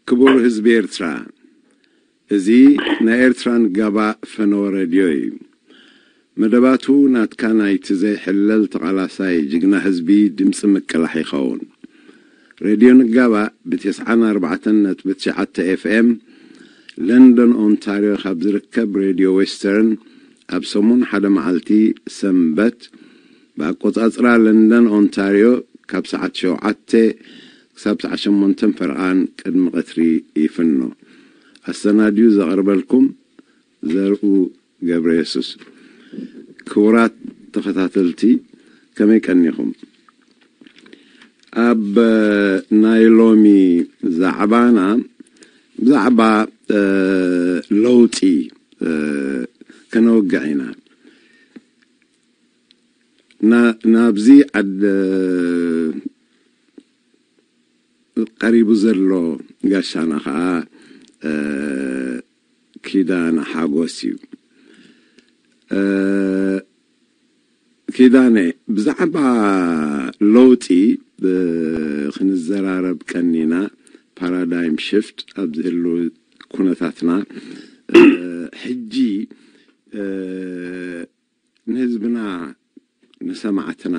ክቡር ህዝቢ ኤርትራ፣ እዚ ናይ ኤርትራን ጋባ ፈነወ ሬድዮ እዩ። መደባቱ ናትካ ናይቲ ዘይሕለል ተቓላሳይ ጅግና ህዝቢ ድምፂ ምቅላሕ ይኸውን። ሬድዮ ንጋባ ብ94.9 ኤፍኤም ለንደን ኦንታርዮ ካብ ዝርከብ ሬድዮ ዌስተርን ኣብ ሰሙን ሓደ መዓልቲ ሰንበት ብኣቆጻጽራ ለንደን ኦንታርዮ ካብ ሰዓት ሸውዓተ ክሳብ ሰዓት ሸሞንተ ፈርቓን ቅድሚ ቀትሪ ይፍኖ። ኣሰናድዩ ዘቕርበልኩም ዘርኡ ገብረ የሱስ። ክቡራት ተኸታተልቲ፣ ከመይ ቀኒኹም? ኣብ ናይ ሎሚ ዛዕባና ብዛዕባ ለውጢ ከነውግዕ ኢና። ናብዚ ዓድ ቀሪቡ ዘሎ ጋሻና ከዓ ኪዳነ ሓጎስ እዩ። ኪዳነ፣ ብዛዕባ ለውጢ ክንዘራረብ ቀኒና፣ ፓራዳይም ሽፍት ኣብ ዝህሉ ኩነታትና ሕጂ ንህዝብና ንሰማዕትና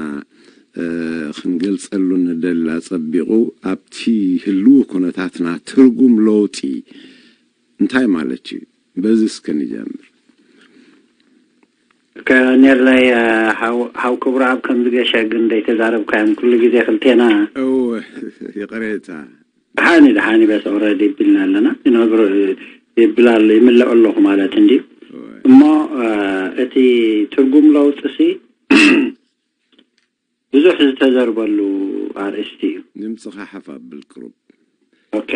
ክንገልጸሉ ንደሊ ኣጸቢቑ ኣብቲ ህልው ኩነታትና ትርጉም ለውጢ እንታይ ማለት እዩ? በዚ እስከ ንጀምር። ከኔርለይ ሓው ክብረኣብ ከምዚ ገሸ ግን ደይተዛረብካዮም ኩሉ ግዜ ክልቴና እወ ይቕሬታ ደሓኒ ደሓኒ በስ ኦረዲ ይብልና ኣለና ይነግሮ ይብል ኣሎ ይምለኦ ኣለኹ ማለት እንዲ እሞ እቲ ትርጉም ለውጥሲ ብዙሕ ዝተዘርበሉ ኣርእስቲ እዩ። ድምፅኻ ሓፍ ኣብል ቅሩብ። ኦኬ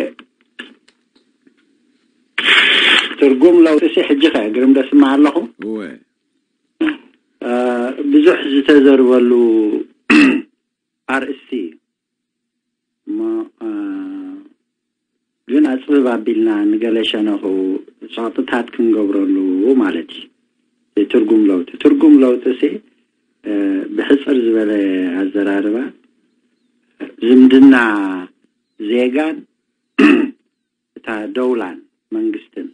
ትርጉም ለውጥሲ ሕጂ ከ ግርም ደስማዕ ኣለኹ። እወ ብዙሕ ዝተዘርበሉ ኣርእስቲ እዩ። እሞ ግን ኣፅብብ ኣቢልና ንገለ ሸነኹ ፀቕጥታት ክንገብረሉ ማለት እዩ። ትርጉም ለውጢ ትርጉም ለውጢ ሲ ብሕፅር ዝበለ ኣዘራርባ ዝምድና ዜጋን እታ ደውላን መንግስትን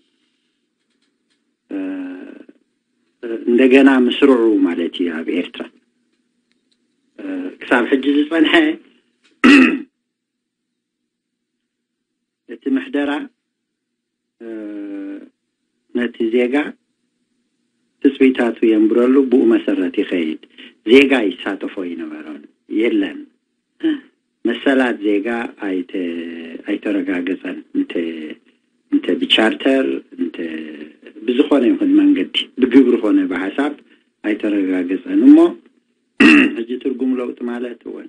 እንደገና ምስርዑ ማለት እዩ። ኣብ ኤርትራ ክሳብ ሕጂ ዝጸንሐ እቲ ምሕደራ ነቲ ዜጋ ትጽቢታቱ የንብረሉ፣ ብኡ መሰረት ይኸይድ። ዜጋ ይሳተፎ ይነበሮን የለን። መሰላት ዜጋ ኣይተረጋገጸን። እንተ ብቻርተር እንተ ብዝኾነ ይኹን መንገዲ ብግብሪ ኾነ ብሓሳብ ኣይተረጋገጸን። እሞ ሕጂ ትርጉም ለውጢ ማለት እወን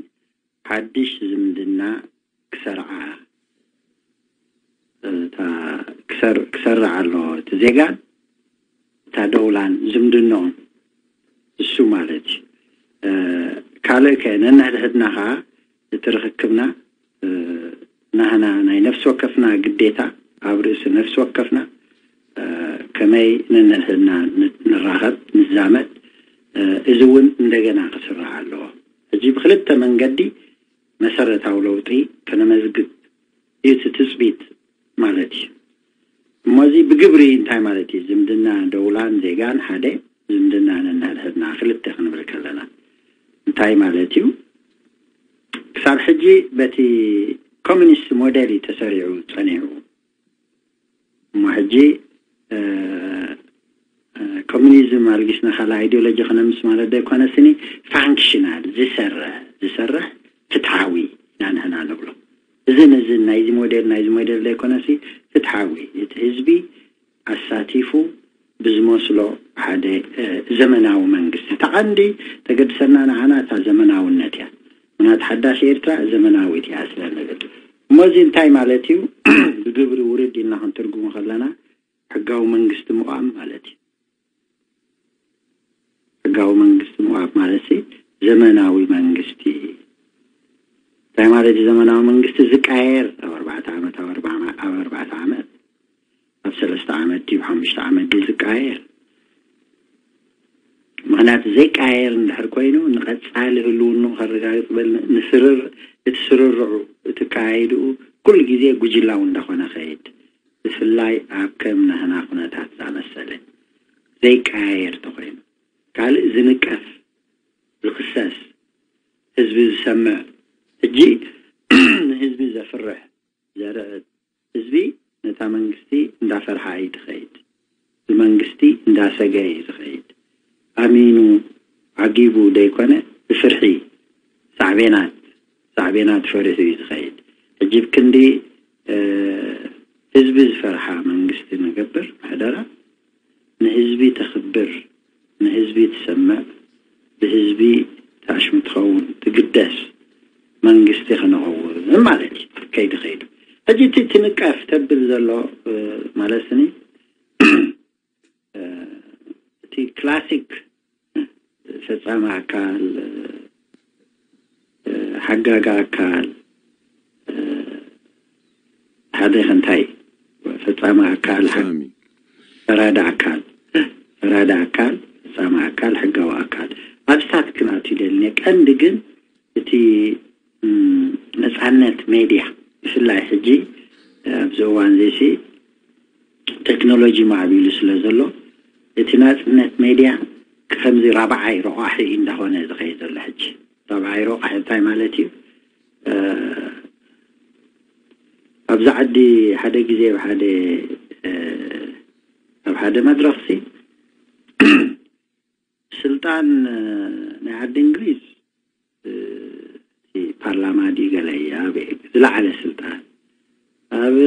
ሓድሽ ዝምድና ክሰርዓ ክሰርዕ ኣለዎ እቲ ዜጋን እታ ደውላን ዝምድንኦም እሱ ማለት እዩ። ካልእ ከ ነንሕድሕድና ከዓ እቲ ርክክብና ናህና ናይ ነፍሲ ወከፍና ግዴታ ኣብ ርእሲ ነፍሲ ወከፍና ከመይ ነንሕድሕድና ንራኸብ ንዛመድ እዚ እውን እንደገና ክስራዕ ኣለዎ። ሕጂ ብክልተ መንገዲ መሰረታዊ ለውጢ ከነመዝግብ እዩ እቲ ትፅቢት ማለት እዩ። እሞዚ ብግብሪ እንታይ ማለት እዩ? ዝምድና ደውላን ዜጋን ሓደ፣ ዝምድና ነንሕድሕድና ክልተ ክንብል ከለና እንታይ ማለት እዩ? ክሳብ ሕጂ በቲ ኮሚኒስት ሞዴል እዩ ተሰሪዑ ጸኒሑ። እሞ ሕጂ ኮሚኒዝም ኣልጊስና ካልእ ኣይዲዮሎጂ ክነምስ ማለት ዘይኮነ ስኒ ፋንክሽናል ዝሰርሕ ዝሰርሕ ፍትሓዊ ኢና ንሕና ንብሎ። እዝን እዝን ናይዚ ሞዴል ናይዚ ሞዴል ዘይኮነሲ ፍትሓዊ እቲ ህዝቢ ኣሳቲፉ ብዝመስሎ ሓደ ዘመናዊ መንግስቲ። እታ ቀንዲ ተገድሰና ንዓና እታ ዘመናውነት እያ። ምክንያቱ ሓዳሽ ኤርትራ ዘመናዊት እያ ስለ ንብል። እሞ እዚ እንታይ ማለት እዩ? ብግብሪ ውርድ ኢልና ክንትርጉሙ ከለና ሕጋዊ መንግስቲ ምቋም ማለት እዩ። ሕጋዊ መንግስቲ ምቋም ማለት ሲ ዘመናዊ መንግስቲ እንታይ ማለት እዩ? ዘመናዊ መንግስቲ ዝቃየር ኣብ ኣርባዕተ ዓመት ኣብ ኣርባዕተ ዓመት ኣብ ሰለስተ ዓመት ድዩ ሓሙሽተ ዓመት ድዩ ዝቃየር? ምክንያቱ ዘይቃየር እንድሕር ኮይኑ ንቐፃሊ ህልውንኡ ከረጋግፅ በል ንስርር እቲ ስርርዑ እቲ ካይድኡ ኩሉ ግዜ ጉጅላዊ እንዳኾነ ኸይድ፣ ብፍላይ ኣብ ከም ናህና ኩነታት ዝኣመሰለ ዘይቀያየር ተኾይኑ፣ ካልእ ዝንቀፍ፣ ዝኽሰስ፣ ህዝቢ ዝሰምዕ፣ ሕጂ ንህዝቢ ዘፍርሕ፣ ዘርዕድ፣ ህዝቢ ነታ መንግስቲ እንዳፈርሓ እዩ ትኸይድ። ብመንግስቲ እንዳሰገ እዩ ዝኸይድ። ኣሚኑ ዓጊቡ ደይኮነ፣ ብፍርሒ ሳዕቤናት ሳዕቤናት ፈሪሑ እዩ ዝኸይድ። ሕጂ ብክንዲ ህዝቢ ዝፈርሓ መንግስቲ ንገብር ምሕደራ፣ ንህዝቢ ተኽብር፣ ንህዝቢ ትሰምዕ፣ ብህዝቢ ተኣሽሙ ትኸውን፣ ትግደስ መንግስቲ ክንኸውን ማለት እዩ። ከይዲ ከይዱ ሕጂ እቲ ትንቀፍ ተብል ዘሎ ማለት ስኒ እቲ ክላሲክ ፈጻሚ ኣካል፣ ሓጋጋ ኣካል፣ ሓደ ከንታይ ፈጻሚ ኣካል፣ ፈጻሚ። ፈራዲ ኣካል፣ ፈራዲ ኣካል፣ ፈጻሚ ኣካል፣ ሕጋዊ ኣካል። ኣብ ስታት ክንኣቱ ይደልን እየ። ቀንዲ ግን እቲ ነፃነት ሜድያ ብፍላይ ሕጂ ኣብዚ እዋን ዚሲ ቴክኖሎጂ ማዕቢሉ ስለ ዘሎ እቲ ናፅነት ሜድያ ከምዚ ራብዓይ ረቋሒ እንዳኾነ ዝኸይድ ዘሎ ሕጂ። ራብዓይ ረቋሒ እንታይ ማለት እዩ? ኣብዚ ዓዲ ሓደ ግዜ ኣብ ሓደ ኣብ ሓደ መድረኽሲ ስልጣን ናይ ዓዲ እንግሊዝ እቲ ፓርላማ ድዩ ገለ እዩ ኣብ ዝለዓለ ስልጣን፣ ኣብ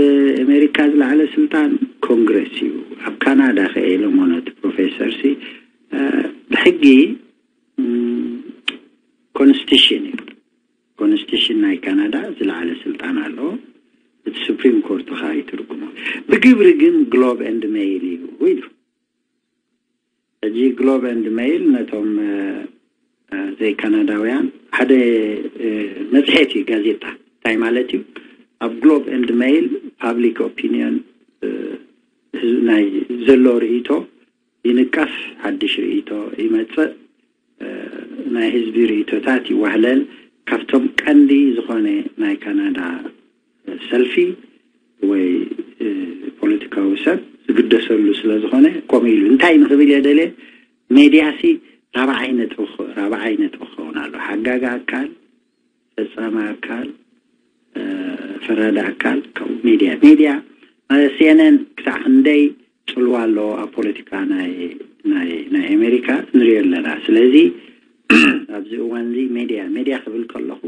ኣሜሪካ ዝለዓለ ስልጣን ኮንግረስ እዩ። ኣብ ካናዳ ከኤለሞ ነቲ ፕሮፌሰር ሲ ብሕጊ ኮንስቲሽን እዩ። ኮንስቲሽን ናይ ካናዳ ዝለዓለ ስልጣን ኣለዎ። እቲ ሱፕሪም ኮርት ኸዓ ይትርጉሞ። ብግብሪ ግን ግሎብ ኤንድ ሜይል እዩ ኢሉ። ሕጂ ግሎብ ኤንድ ሜይል ነቶም ዘይካናዳውያን ሓደ መፅሄት እዩ፣ ጋዜጣ። እንታይ ማለት እዩ? ኣብ ግሎብ ኤንድ ሜይል ፓብሊክ ኦፒኒዮን ናይ ዘሎ ርእይቶ ይንቀፍ፣ ሓድሽ ርእይቶ ይመፅእ፣ ናይ ህዝቢ ርእይቶታት ይዋህለል። ካብቶም ቀንዲ ዝኾነ ናይ ካናዳ ሰልፊ ወይ ፖለቲካዊ ሰብ ዝግደሰሉ ስለ ዝኾነ ከምኡ ኢሉ እንታይ ንክብል እየ ደልየ፣ ሜድያሲ ራብዓይ ነጥቢ ራብዓይ ነጥቢ ክኸውን ኣሎ። ሓጋጋ ኣካል፣ ፈጻሚ ኣካል፣ ፈራዲ ኣካል፣ ካብኡ ሜድያ። ሜድያ ማለት ሲኤንኤን ክሳዕ ክንደይ ፅልዋ ኣለዎ ኣብ ፖለቲካ ናይ ናይ ናይ ኣሜሪካ ንሪኦ ኣለና። ስለዚ ኣብዚ እዋን እዚ ሜድያ ሜድያ ክብል ከለኹ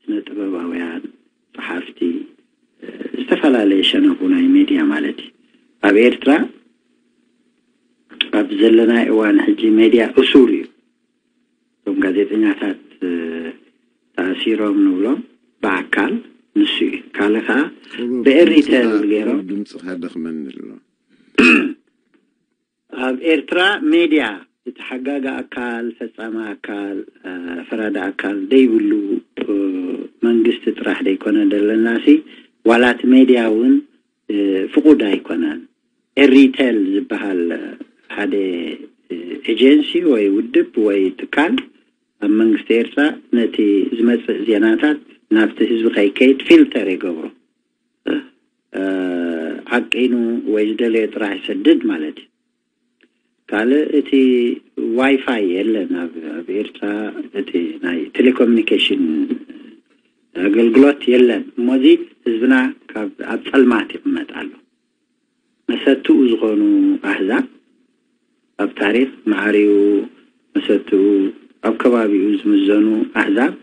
ስነ ጥበባውያን፣ ጸሓፍቲ፣ ዝተፈላለየ ሸነኹ ናይ ሜድያ ማለት እዩ። ኣብ ኤርትራ ኣብ ዘለናይ እዋን ሕጂ ሜድያ እሱር እዩ። እቶም ጋዜጠኛታት ተኣሲሮም ንብሎም ብኣካል ንሱ እዩ። ካልእ ከዓ ብኤሪተል ገይሮም ድምፅኻ ደኽመኒ ኣሎ። ኣብ ኤርትራ ሜድያ እቲ ሓጋጋ ኣካል፣ ፈጻሚ ኣካል፣ ፈራዲ ኣካል ደይብሉ መንግስቲ ጥራሕ ደይኮነ ደለናሲ ዋላ እቲ ሜድያ እውን ፍቁድ ኣይኮነን። ኤሪቴል ዝበሃል ሓደ ኤጀንሲ ወይ ውድብ ወይ ትካል ኣብ መንግስቲ ኤርትራ ነቲ ዝመጽእ ዜናታት ናብቲ ህዝቢ ከይከይድ ፊልተር ይገብሮ። ዓቂኑ ወይ ዝደለዮ ጥራሕ ይሰድድ ማለት እዩ። ካልእ እቲ ዋይፋይ የለን ኣብ ኤርትራ፣ እቲ ናይ ቴሌኮሙኒኬሽን ኣገልግሎት የለን። እሞዚ ህዝብና ካብ ኣብ ጸልማት ይቕመጥ ኣሎ። መሰትኡ ዝኾኑ ኣህዛብ ኣብ ታሪኽ መዓሪኡ መሰትኡ ኣብ ከባቢኡ ዝምዘኑ ኣህዛብ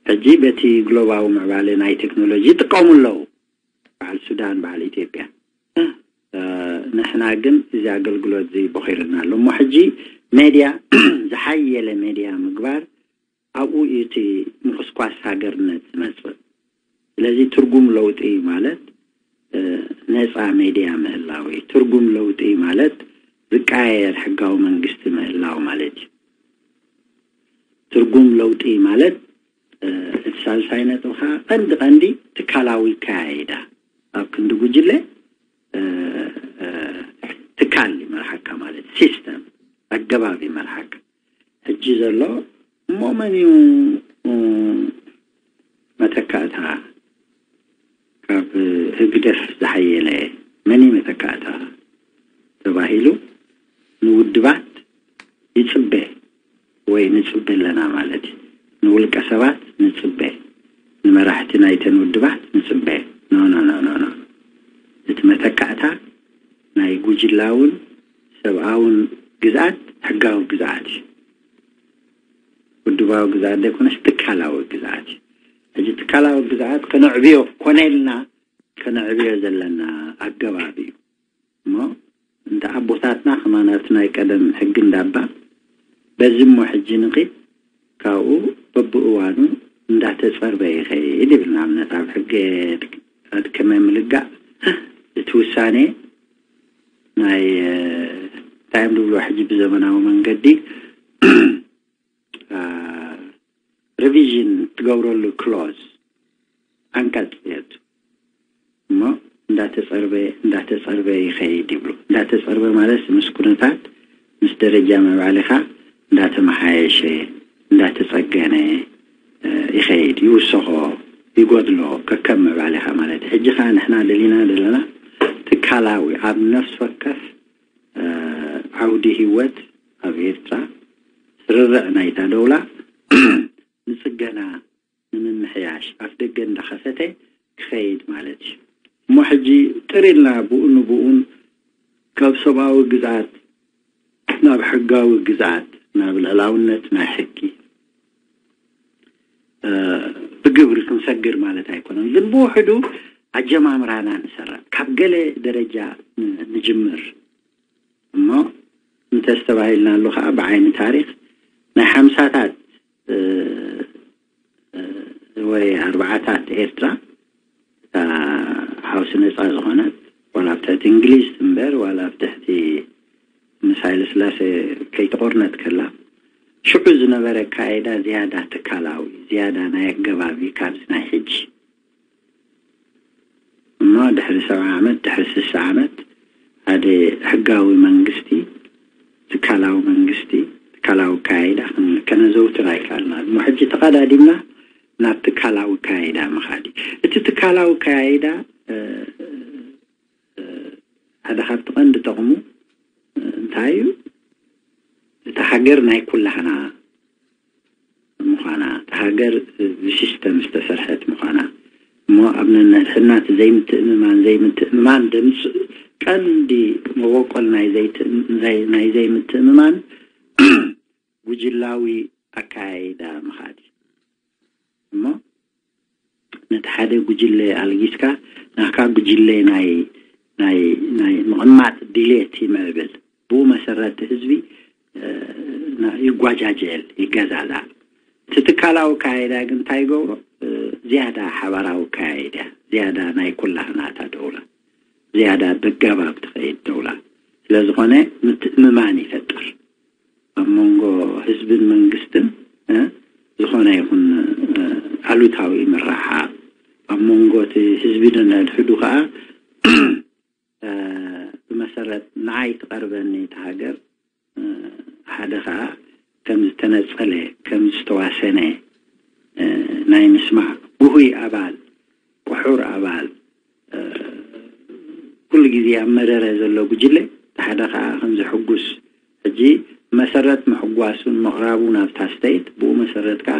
ሕጂ በቲ ግሎባዊ ምዕባለ ናይ ቴክኖሎጂ ይጥቀሙ ኣለዉ። በዓል ሱዳን፣ በዓል ኢትዮጵያ። ንሕና ግን እዚ ኣገልግሎት እዚ ቦኺርና ኣሎ። እሞ ሕጂ ሜድያ ዝሓየለ ሜድያ ምግባር ኣብኡ እዩ እቲ ምኹስኳስ ሃገርነት ዝመጽእ። ስለዚ ትርጉም ለውጢ ማለት ነፃ ሜድያ ምህላው እዩ። ትርጉም ለውጢ ማለት ዝቀያየር ሕጋዊ መንግስቲ ምህላው ማለት እዩ። ትርጉም ለውጢ ማለት እቲ ሳልሳይ ነጥብኻ ቀንዲ ቀንዲ ትካላዊ ከያይዳ ኣብ ክንዲ ጉጅለ ትካል ይመርሓካ ማለት ሲስተም ኣገባብ ይመርሓካ። ሕጂ ዘሎ እሞ መን እዩ መተካእታ ካብ ህግደፍ ዝሓየለ መን እዩ መተካእታ ተባሂሉ ንውድባት ይጽበ ወይ ንጽበ ኣለና ማለት እዩ። ንውልቀ ሰባት ንጽበ፣ ንመራሕቲ ናይተን ውድባት ንጽበ። ኖ ኖ ኖ ኖ ኖ። እቲ መተካእታ ናይ ጉጅላውን ሰብኣውን ግዝኣት ሕጋዊ ግዝኣት እዩ። ውድባዊ ግዝኣት ዘይኮነስ ትካላዊ ግዝኣት እዩ። ሕጂ ትካላዊ ግዝኣት ከነዕብዮ ኮነ ኢልና ከነዕብዮ ዘለና ኣገባብ እዩ። እሞ እንተ ኣቦታትና ከማን ኣብቲ ናይ ቀደም ሕጊ እንዳባ በዚ እሞ ሕጂ ንኺድ ካብኡ በብእዋኑ እንዳተጸርበ ይኸይድ ይብል። ንኣብነት ኣብ ሕገ ኣድከመ ምልጋእ እቲ ውሳኔ ናይ እንታይ እዮም ዝብሎ ሕጂ ብዘመናዊ መንገዲ ሪቪዥን ትገብረሉ ክሎዝ ዓንቀጽ የቱ እሞ እንዳተጸርበ እንዳተጸርበ ይኸይድ ይብሉ። እንዳተጸርበ ማለት ምስ ኩነታት ምስ ደረጃ ምዕባሌኻ እንዳተመሓየሸ እንዳተጸገነ ይኸይድ፣ ይውሰኾ፣ ይጎድሎ ከከም ምዕባሌኻ ማለት እዩ። ሕጂ ኸዓ ንሕና ደሊና ዘለና ትካላዊ ኣብ ነፍሲ ወከፍ ዓውዲ ህይወት ኣብ ኤርትራ ስርርዕ ናይታ ደውላ ንጽገና ንምምሕያሽ ኣፍ ደገ እንዳኸፈተ ክኸይድ ማለት እዩ። እሞ ሕጂ ጥር ኢልና ብኡ ንብኡን ካብ ሰብኣዊ ግዝኣት ናብ ሕጋዊ ግዝኣት ናብ ልዕላውነት ናይ ሕጊ ብግብሪ ክንሰግር ማለት ኣይኮነን፣ ግን ብውሕዱ ኣጀማምራና ንሰራ ካብ ገለ ደረጃ ንጅምር እሞ እንተስተባሂልና ኣሎ ከዓ ብዓይኒ ታሪክ ናይ ሓምሳታት ወይ ኣርባዓታት ኤርትራ እታ ሓውሲ ነፃ ዝኾነት ዋላ ኣብ ትሕቲ እንግሊዝ ትንበር ዋላ ኣብ ትሕቲ ምስ ሃይለ ስላሴ ከይተቆርነት ከላ ሽዑ ዝነበረ ኣካይዳ ዝያዳ ትካላዊ ዝያዳ ናይ ኣገባቢ ካብዚ ናይ ሕጂ እሞ ድሕሪ ሰብዓ ዓመት ድሕሪ ስሳ ዓመት ሓደ ሕጋዊ መንግስቲ ትካላዊ መንግስቲ ትካላዊ ኣካያይዳ ከነዘውትር ኣይከኣልና እሞ ሕጂ ተቐዳዲምና ናብ ትካላዊ ኣካያይዳ ምኻድ እቲ ትካላዊ ኣካያይዳ ሓደ ካብቲ ቀንዲ ጠቕሙ እንታይ እዩ? እታ ሃገር ናይ ኩላህና ምዃና፣ እታ ሃገር ብሲስተም ዝተሰርሐት ምዃና እሞ ኣብ ነንሕድሕድና እቲ ዘይምትእምማን ዘይምትእምማን ደምፅ ቀንዲ መበቆል ናይ ዘይምትእምማን ጉጅላዊ ኣካያይዳ ምኻድ እዩ እሞ ነቲ ሓደ ጉጅለ ኣልጊስካ ናካ ጉጅለ ናይ ናይ ናይ ምቕማጥ ድሌት ይምዕብል። ብኡ መሰረት ህዝቢ ይጓጃጀል ይገዛዛ። እቲ ትካላዊ ካይዳ ግን እንታይ ይገብሮ? ዝያዳ ሓባራዊ ካይዳ ዝያዳ ናይ ኩላህናታ ደውላ ዝያዳ ብጋባብ ትኸይድ ደውላ ስለዝኾነ ምትእምማን ይፈጥር። ኣብ መንጎ ህዝብን መንግስትን ዝኾነ ይኹን ኣሉታዊ ምርሓቕ ኣብ መንጎ እቲ ህዝቢ ነድሕዱ ከዓ ብመሰረት ንዓይ ትቐርበኒ እቲ ሃገር ሓደ ከዓ ከም ዝተነፀለ ከም ዝተዋሰነ ናይ ምስማዕ ጉሁይ ኣባል ቁሑር ኣባል ኩሉ ግዜ ኣብ መረረ ዘሎ ጉጅለ ሓደ ከዓ ከም ዝሕጉስ ሕጂ መሰረት ምሕጓሱን ምቕራቡ ናብታ ስተይት ብኡ መሰረት ከዓ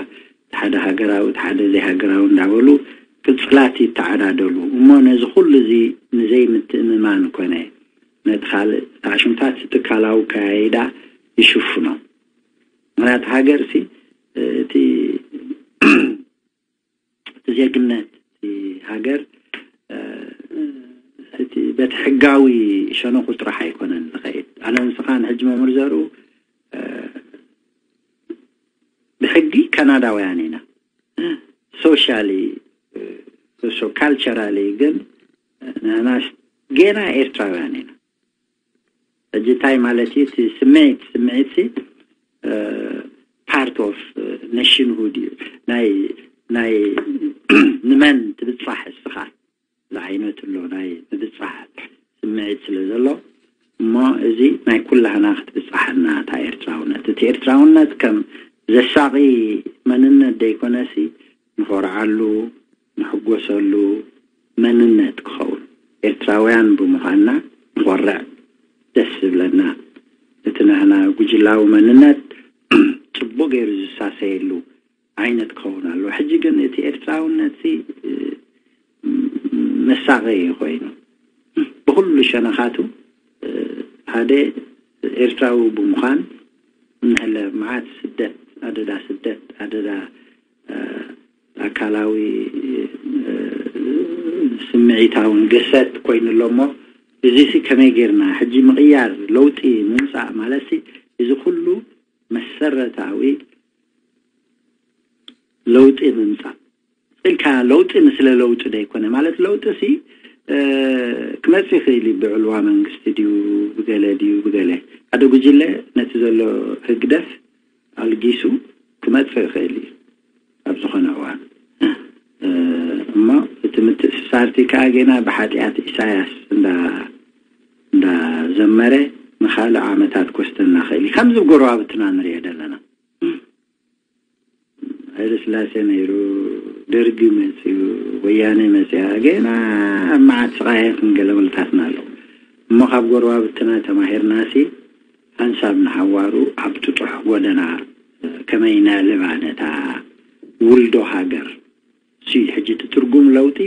ሓደ ሃገራዊ ሓደ ዘይሃገራዊ እንዳበሉ ቅፅላት ይተዓዳደሉ እሞ ነዚ ኩሉ እዚ ንዘይምትእምማን ኮነ ነቲ ካልእ ታሽምታት ትካላዊ ከያይዳ ይሽፍኖ ምክንያቱ ሃገር ሲ እቲ እቲ ዜግነት እቲ ሃገር እቲ በቲ ሕጋዊ ሸነኹ ጥራሕ ኣይኮነን ዝኸይድ ኣነ ንስኻ ንሕጂ መምህር ዘርኡ ብሕጊ ካናዳውያን ኢና ሶሻሊ ሶ ካልቸራሊ ግን ንሕና ጌና ኤርትራውያን ኢና ሕጂ እንታይ ማለት እዩ እቲ ስምዒት ስምዒት ሲ ፓርት ኦፍ ነሽንሁድ እዩ ናይ ናይ ንመን ትብፃሕ እስኻ ዝዓይነቱ ኣሎ ናይ ምብፃሕ ስምዒት ስለ ዘሎ እሞ እዚ ናይ ኩላህና ክትብፃሓና እታ ኤርትራውነት እቲ ኤርትራውነት ከም ዘሳቒ መንነት ዘይኮነሲ ንኾርዓሉ ንሕጎሰሉ መንነት ክኸውን፣ ኤርትራውያን ብምዃንና ንኾርዕ፣ ደስ ዝብለና፣ እቲ ናህና ጉጅላዊ መንነት ጽቡቕ ገይሩ ዝሳሰየሉ ዓይነት ክኸውን ኣለዎ። ሕጂ ግን እቲ ኤርትራውነት ሲ መሳቐ እዩ ኮይኑ፣ ብኩሉ ሸነኻቱ ሓደ ኤርትራዊ ብምዃን ንሕለ መዓት ስደት፣ ኣደዳ ስደት፣ ኣደዳ ኣካላዊ፣ ስምዒታውን ግህሰት ኮይኑ ኣሎ። እሞ እዚ ሲ ከመይ ጌርና ሕጂ ምቕያር፣ ለውጢ ምምጻእ ማለት ሲ እዚ ኩሉ መሰረታዊ ለውጢ ምምጻእ ኢልካ፣ ለውጢ ንስለ ለውጢ ደይኮነ፣ ማለት ለውጢ ሲ ክመጽእ ይኽእል እዩ፣ ብዕልዋ መንግስቲ ድዩ፣ ብገለ ድዩ፣ ብገለ ሓደ ጉጅለ ነቲ ዘሎ ህግደፍ ኣልጊሱ ክመጽእ ይኽእል እዩ ኣብ ዝኾነ እዋን። እሞ እቲ ምትእስሳርቲ ከኣ ጌና ብሓጢኣት ኢሳያስ እንዳ እንዳዘመረ ንኻልእ ዓመታት ክወስደና ይኽእል እዩ፣ ከምዚ ጎረባብትና ንሪኦ ዘለና። ሃይለ ስላሴ ነይሩ፣ ደርጊ መፅዩ፣ ወያነ መፅያ፣ ገና ኣብ መዓት ስቓያትን ገለመልታትን ኣለዉ። እሞ ካብ ጎረባብትና ተማሂርናሲ ሓንሳብ ንሓዋሩ ኣብ ጥጡሕ ጎደና ከመይ ነዕልባ ነታ ውልዶ ሃገር ሲ ሕጂ እቲ ትርጉም ለውጢ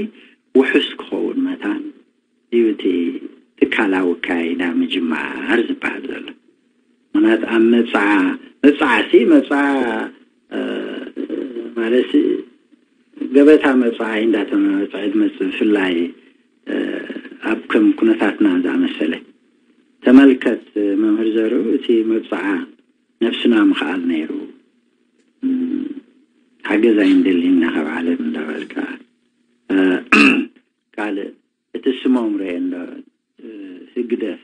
ውሑስ ክኸውን መታን እዩ እቲ ትካላዊ ኣካይዳ ምጅማር ዝበሃል ዘሎ። ምክንያቱ ኣብ መብፅዓ፣ መብፅዓ ሲ መብፅዓ ማለት ገበታ መብፅዓ እዩ እንዳተመብፅዐ ዝመፅእ፣ ብፍላይ ኣብ ከም ኩነታትና ዝኣመሰለ። ተመልከት መምህር ዘርኡ፣ እቲ መብፅዓ ነብስና ምኽኣል ነይሩ፣ ሓገዝ ኣይንደልን ኢና ካብ ዓለም እንዳበልካ፣ ካልእ እቲ ስሞም ርኤ እንዶ፣ ህግደፍ፣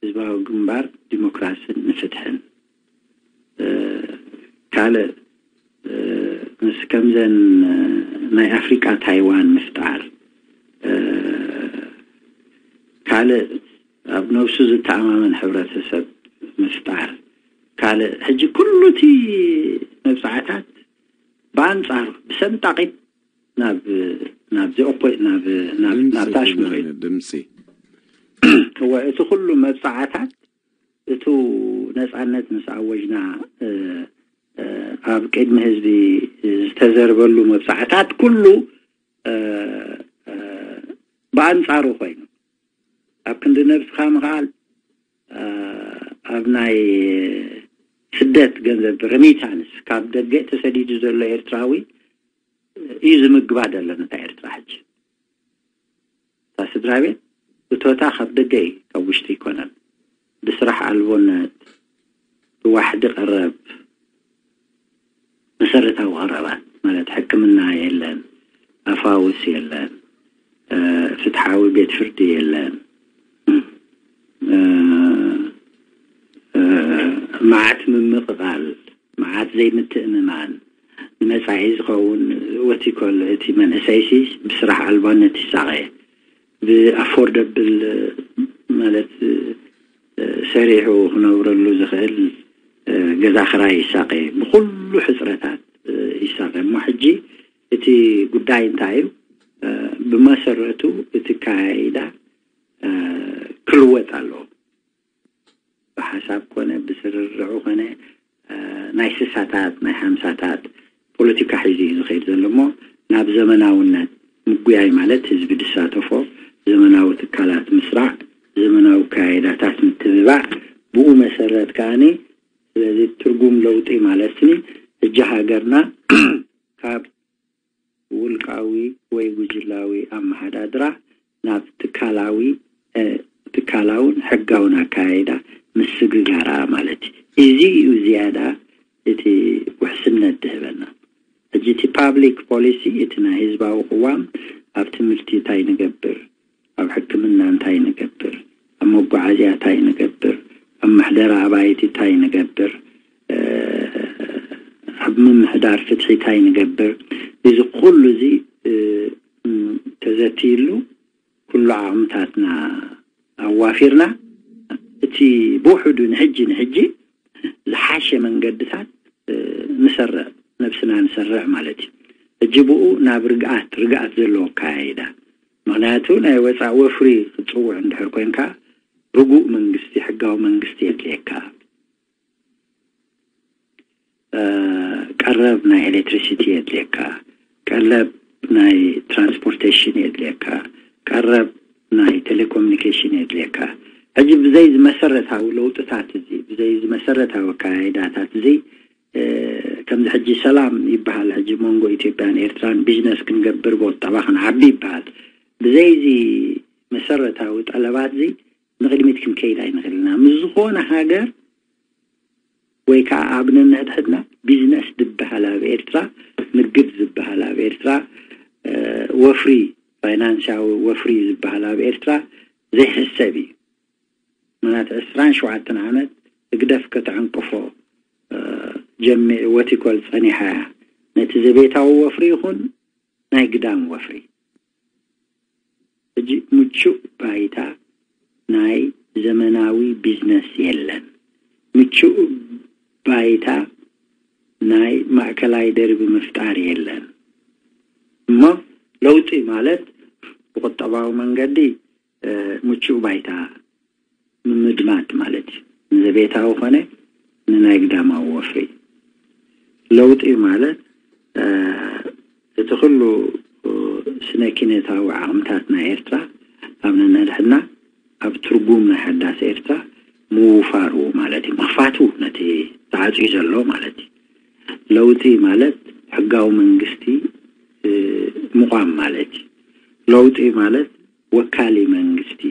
ህዝባዊ ግንባር ዲሞክራስን ንፍትሕን፣ ካልእ ምስ ከምዘን ናይ ኣፍሪቃ ታይዋን ምፍጣር፣ ካልእ ኣብ ነብሱ ዝተኣማመን ሕብረተሰብ ምፍጣር፣ ካልእ ሕጂ ኩሉ እቲ መብጻዕታት ብኣንጻሩ ብሰንጣቂት ናብ፣ ናብ ዘኦፖ-፣ ናብ፣ ናብ፣ ናብ ታሽሙ ኸይዱ። ድምፂ። እወ፣ እቲ ኩሉ መብጻዓታት፣ እቱ ነጻነት ምስ ኣወጅና፣ እ፣ እ፣ ኣብ ቅድሚ ህዝቢ ዝተዘርበሉ መብጻዓታት ኩሉ፣ እ፣ እ፣ ብኣንጻሩ ኮይኑ፣ ኣብ ክንዲ ነብስኻ ምኽኣል፣ እ፣ ኣብ ናይ ስደት ገንዘብ፣ ረሚታንስ፣ ካብ ደገ ተሰዲዱ ዘሎ ኤርትራዊ እዩ ዝምግባ ዘሎ ነታ ኤርትራ። ሕጂ እታ ስድራ ቤት እቶታ ካብ ደገ እዩ፣ ካብ ውሽጢ ኣይኮነን። ብስራሕ ኣልቦነት፣ ብዋሕዲ ቀረብ፣ መሰረታዊ ቀረባት ማለት ሕክምና የለን፣ ኣፋውስ የለን፣ እ፣ ፍትሓዊ ቤት ፍርዲ የለን፣ እ፣ እ፣ መዓት ምምቕቓል፣ መዓት ዘይምትእምማን፣ ንመጻኢ ዝኸውን ወቲ ከሎ እቲ መንእሰይሲ ብስራሕ ኣልባነት ይሳቐ። ብኣፎርደብል ማለት፣ እ፣ ሰሪሑ ክነብረሉ ዝኽእል፣ እ፣ ገዛ ክራይ ይሳቐ። ብኹሉ ሕጽረታት፣ እ፣ ይሳቐ። እሞ ሕጂ እቲ ጉዳይ እንታይ እዩ? እ፣ ብመሰረቱ እቲ ኣካያይዳ፣ እ፣ ክልወጥ ኣለዎ። ብሓሳብ ኮነ ብስርርዑ ኮነ፣ እ፣ ናይ ስሳታት ናይ ሓምሳታት ፖለቲካ ሒዙ እዩ ዝኸይድ ዘሎ። እሞ ናብ ዘመናውነት ምጉያይ ማለት ህዝቢ ዝሳተፎ ዘመናዊ ትካላት ምስራዕ፣ ዘመናዊ ኣካያይዳታት ምትብባዕ፣ ብኡ መሰረት ከኣኒ ስለዚ ትርጉም ለውጢ ማለትኒ ሕጂ ሃገርና ካብ ውልቃዊ ወይ ጉጅላዊ ኣመሓዳድራ ናብ ትካላዊ፣ እ፣ ትካላውን ሕጋውን ኣካያይዳ ምስግጋራ ማለት እዩ። እዚ እዩ ዝያዳ እቲ ውሕስነት ዝህበና። ሕጂ እቲ ፓብሊክ ፖሊሲ፣ እቲ ናይ ህዝባዊ ቅዋም፣ ኣብ ትምህርቲ እንታይ ንገብር፣ ኣብ ሕክምና እንታይ ንገብር፣ ኣብ መጓዓዝያ እንታይ ንገብር፣ ኣብ ምሕደራ ኣባይቲ እንታይ ንገብር፣ እ፣ ኣብ ምምሕዳር ፍትሒ እንታይ ንገብር፣ እዚ ኩሉ እዚ፣ እ፣ ም፣ ተዘትይሉ ኩሉ ዓቕምታትና ኣዋፊርና እቲ ብውሕዱ ንሕጂ፣ ንሕጂ ዝሓሸ መንገድታት፣ እ፣ ንሰርዕ፣ ነብስና ንሰርዕ ማለት እዩ። ሕጂ ብኡ ናብ ርግኣት፣ ርግኣት ዘለዎ ኣካያይዳ፣ ምኽንያቱ ናይ ወፃእ ወፍሪ ክትፅውዕ እንድሕር ኮንካ ርጉእ መንግስቲ፣ ሕጋዊ መንግስቲ የድልየካ። ቀረብ ናይ ኤሌክትሪሲቲ የድልየካ፣ ቀለብ ናይ ትራንስፖርቴሽን የድልየካ፣ ቀረብ ናይ ቴሌኮሙኒኬሽን የድልየካ። ሕጂ ብዘይ ዝመሰረታዊ ለውጥታት እዚ፣ ብዘይ ዝመሰረታዊ ኣካያይዳታት እዚ፣ ከምዚ ሕጂ ሰላም ይበሃል፣ ሕጂ መንጎ ኢትዮጵያን ኤርትራን ቢዝነስ ክንገብር ብቁጠባ ክንዓቢ ይበሃል። ብዘይዚ መሰረታዊ ጠለባት እዚ ንቕድሚት ክንከይድ ኣይንኽእልና። ምስ ዝኾነ ሃገር ወይ ከዓ ኣብ ነንሕድሕድና ቢዝነስ ዝበሃል ኣብ ኤርትራ፣ ንግድ ዝበሃል ኣብ ኤርትራ፣ ወፍሪ፣ ፋይናንሳዊ ወፍሪ ዝበሃል ኣብ ኤርትራ ዘይሕሰብ እዩ። ምናት ዕስራን ሸውዓተን ዓመት ህግደፍ ከተዕንቅፎ ጀሚ ወቲኮል ጸኒሓ እያ። ነቲ ዘቤታዊ ወፍሪ ይኹን ናይ ግዳም ወፍሪ። ሕጂ ምቹእ ባይታ ናይ ዘመናዊ ቢዝነስ የለን። ምቹእ ባይታ ናይ ማእከላይ ደርቢ ምፍጣር የለን። እሞ ለውጢ ማለት ብቁጠባዊ መንገዲ ምቹእ ባይታ ምምድማድ ማለት እዩ። ንዘቤታዊ ኮነ ንናይ ግዳማዊ ወፍሪ ለውጢ ማለት እቲ ኩሉ ስነ ኪነታዊ ዓቕምታት ናይ ኤርትራ ኣብ ነንሕድሕድና ኣብ ትርጉም ናይ ሓዳስ ኤርትራ ምውፋሩ ማለት እዩ። ምኽፋቱ ነቲ ተዓፅዩ ዘሎ ማለት እዩ። ለውጢ ማለት ሕጋዊ መንግስቲ ምቋም ማለት እዩ። ለውጢ ማለት ወካሊ መንግስቲ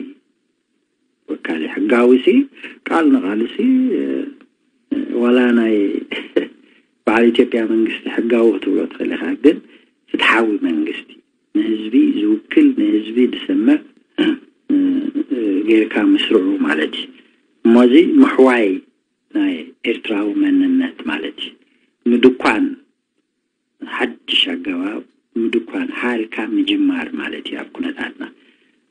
ወካሊ ሕጋዊ ሲ ቃል ንቃል ሲ ዋላ ናይ በዓል ኢትዮጵያ መንግስቲ ሕጋዊ ክትብሎ ትኽእል ኢኻ፣ ግን ፍትሓዊ መንግስቲ ንህዝቢ ዝውክል ንህዝቢ ዝሰምዕ ጌርካ ምስርዑ ማለት እዩ። እሞዚ ምሕዋይ ናይ ኤርትራዊ መንነት ማለት እዩ። ምድኳን ሓድሽ ኣገባብ ምድኳን ሓርካ ምጅማር ማለት እዩ። ኣብ ኩነታትና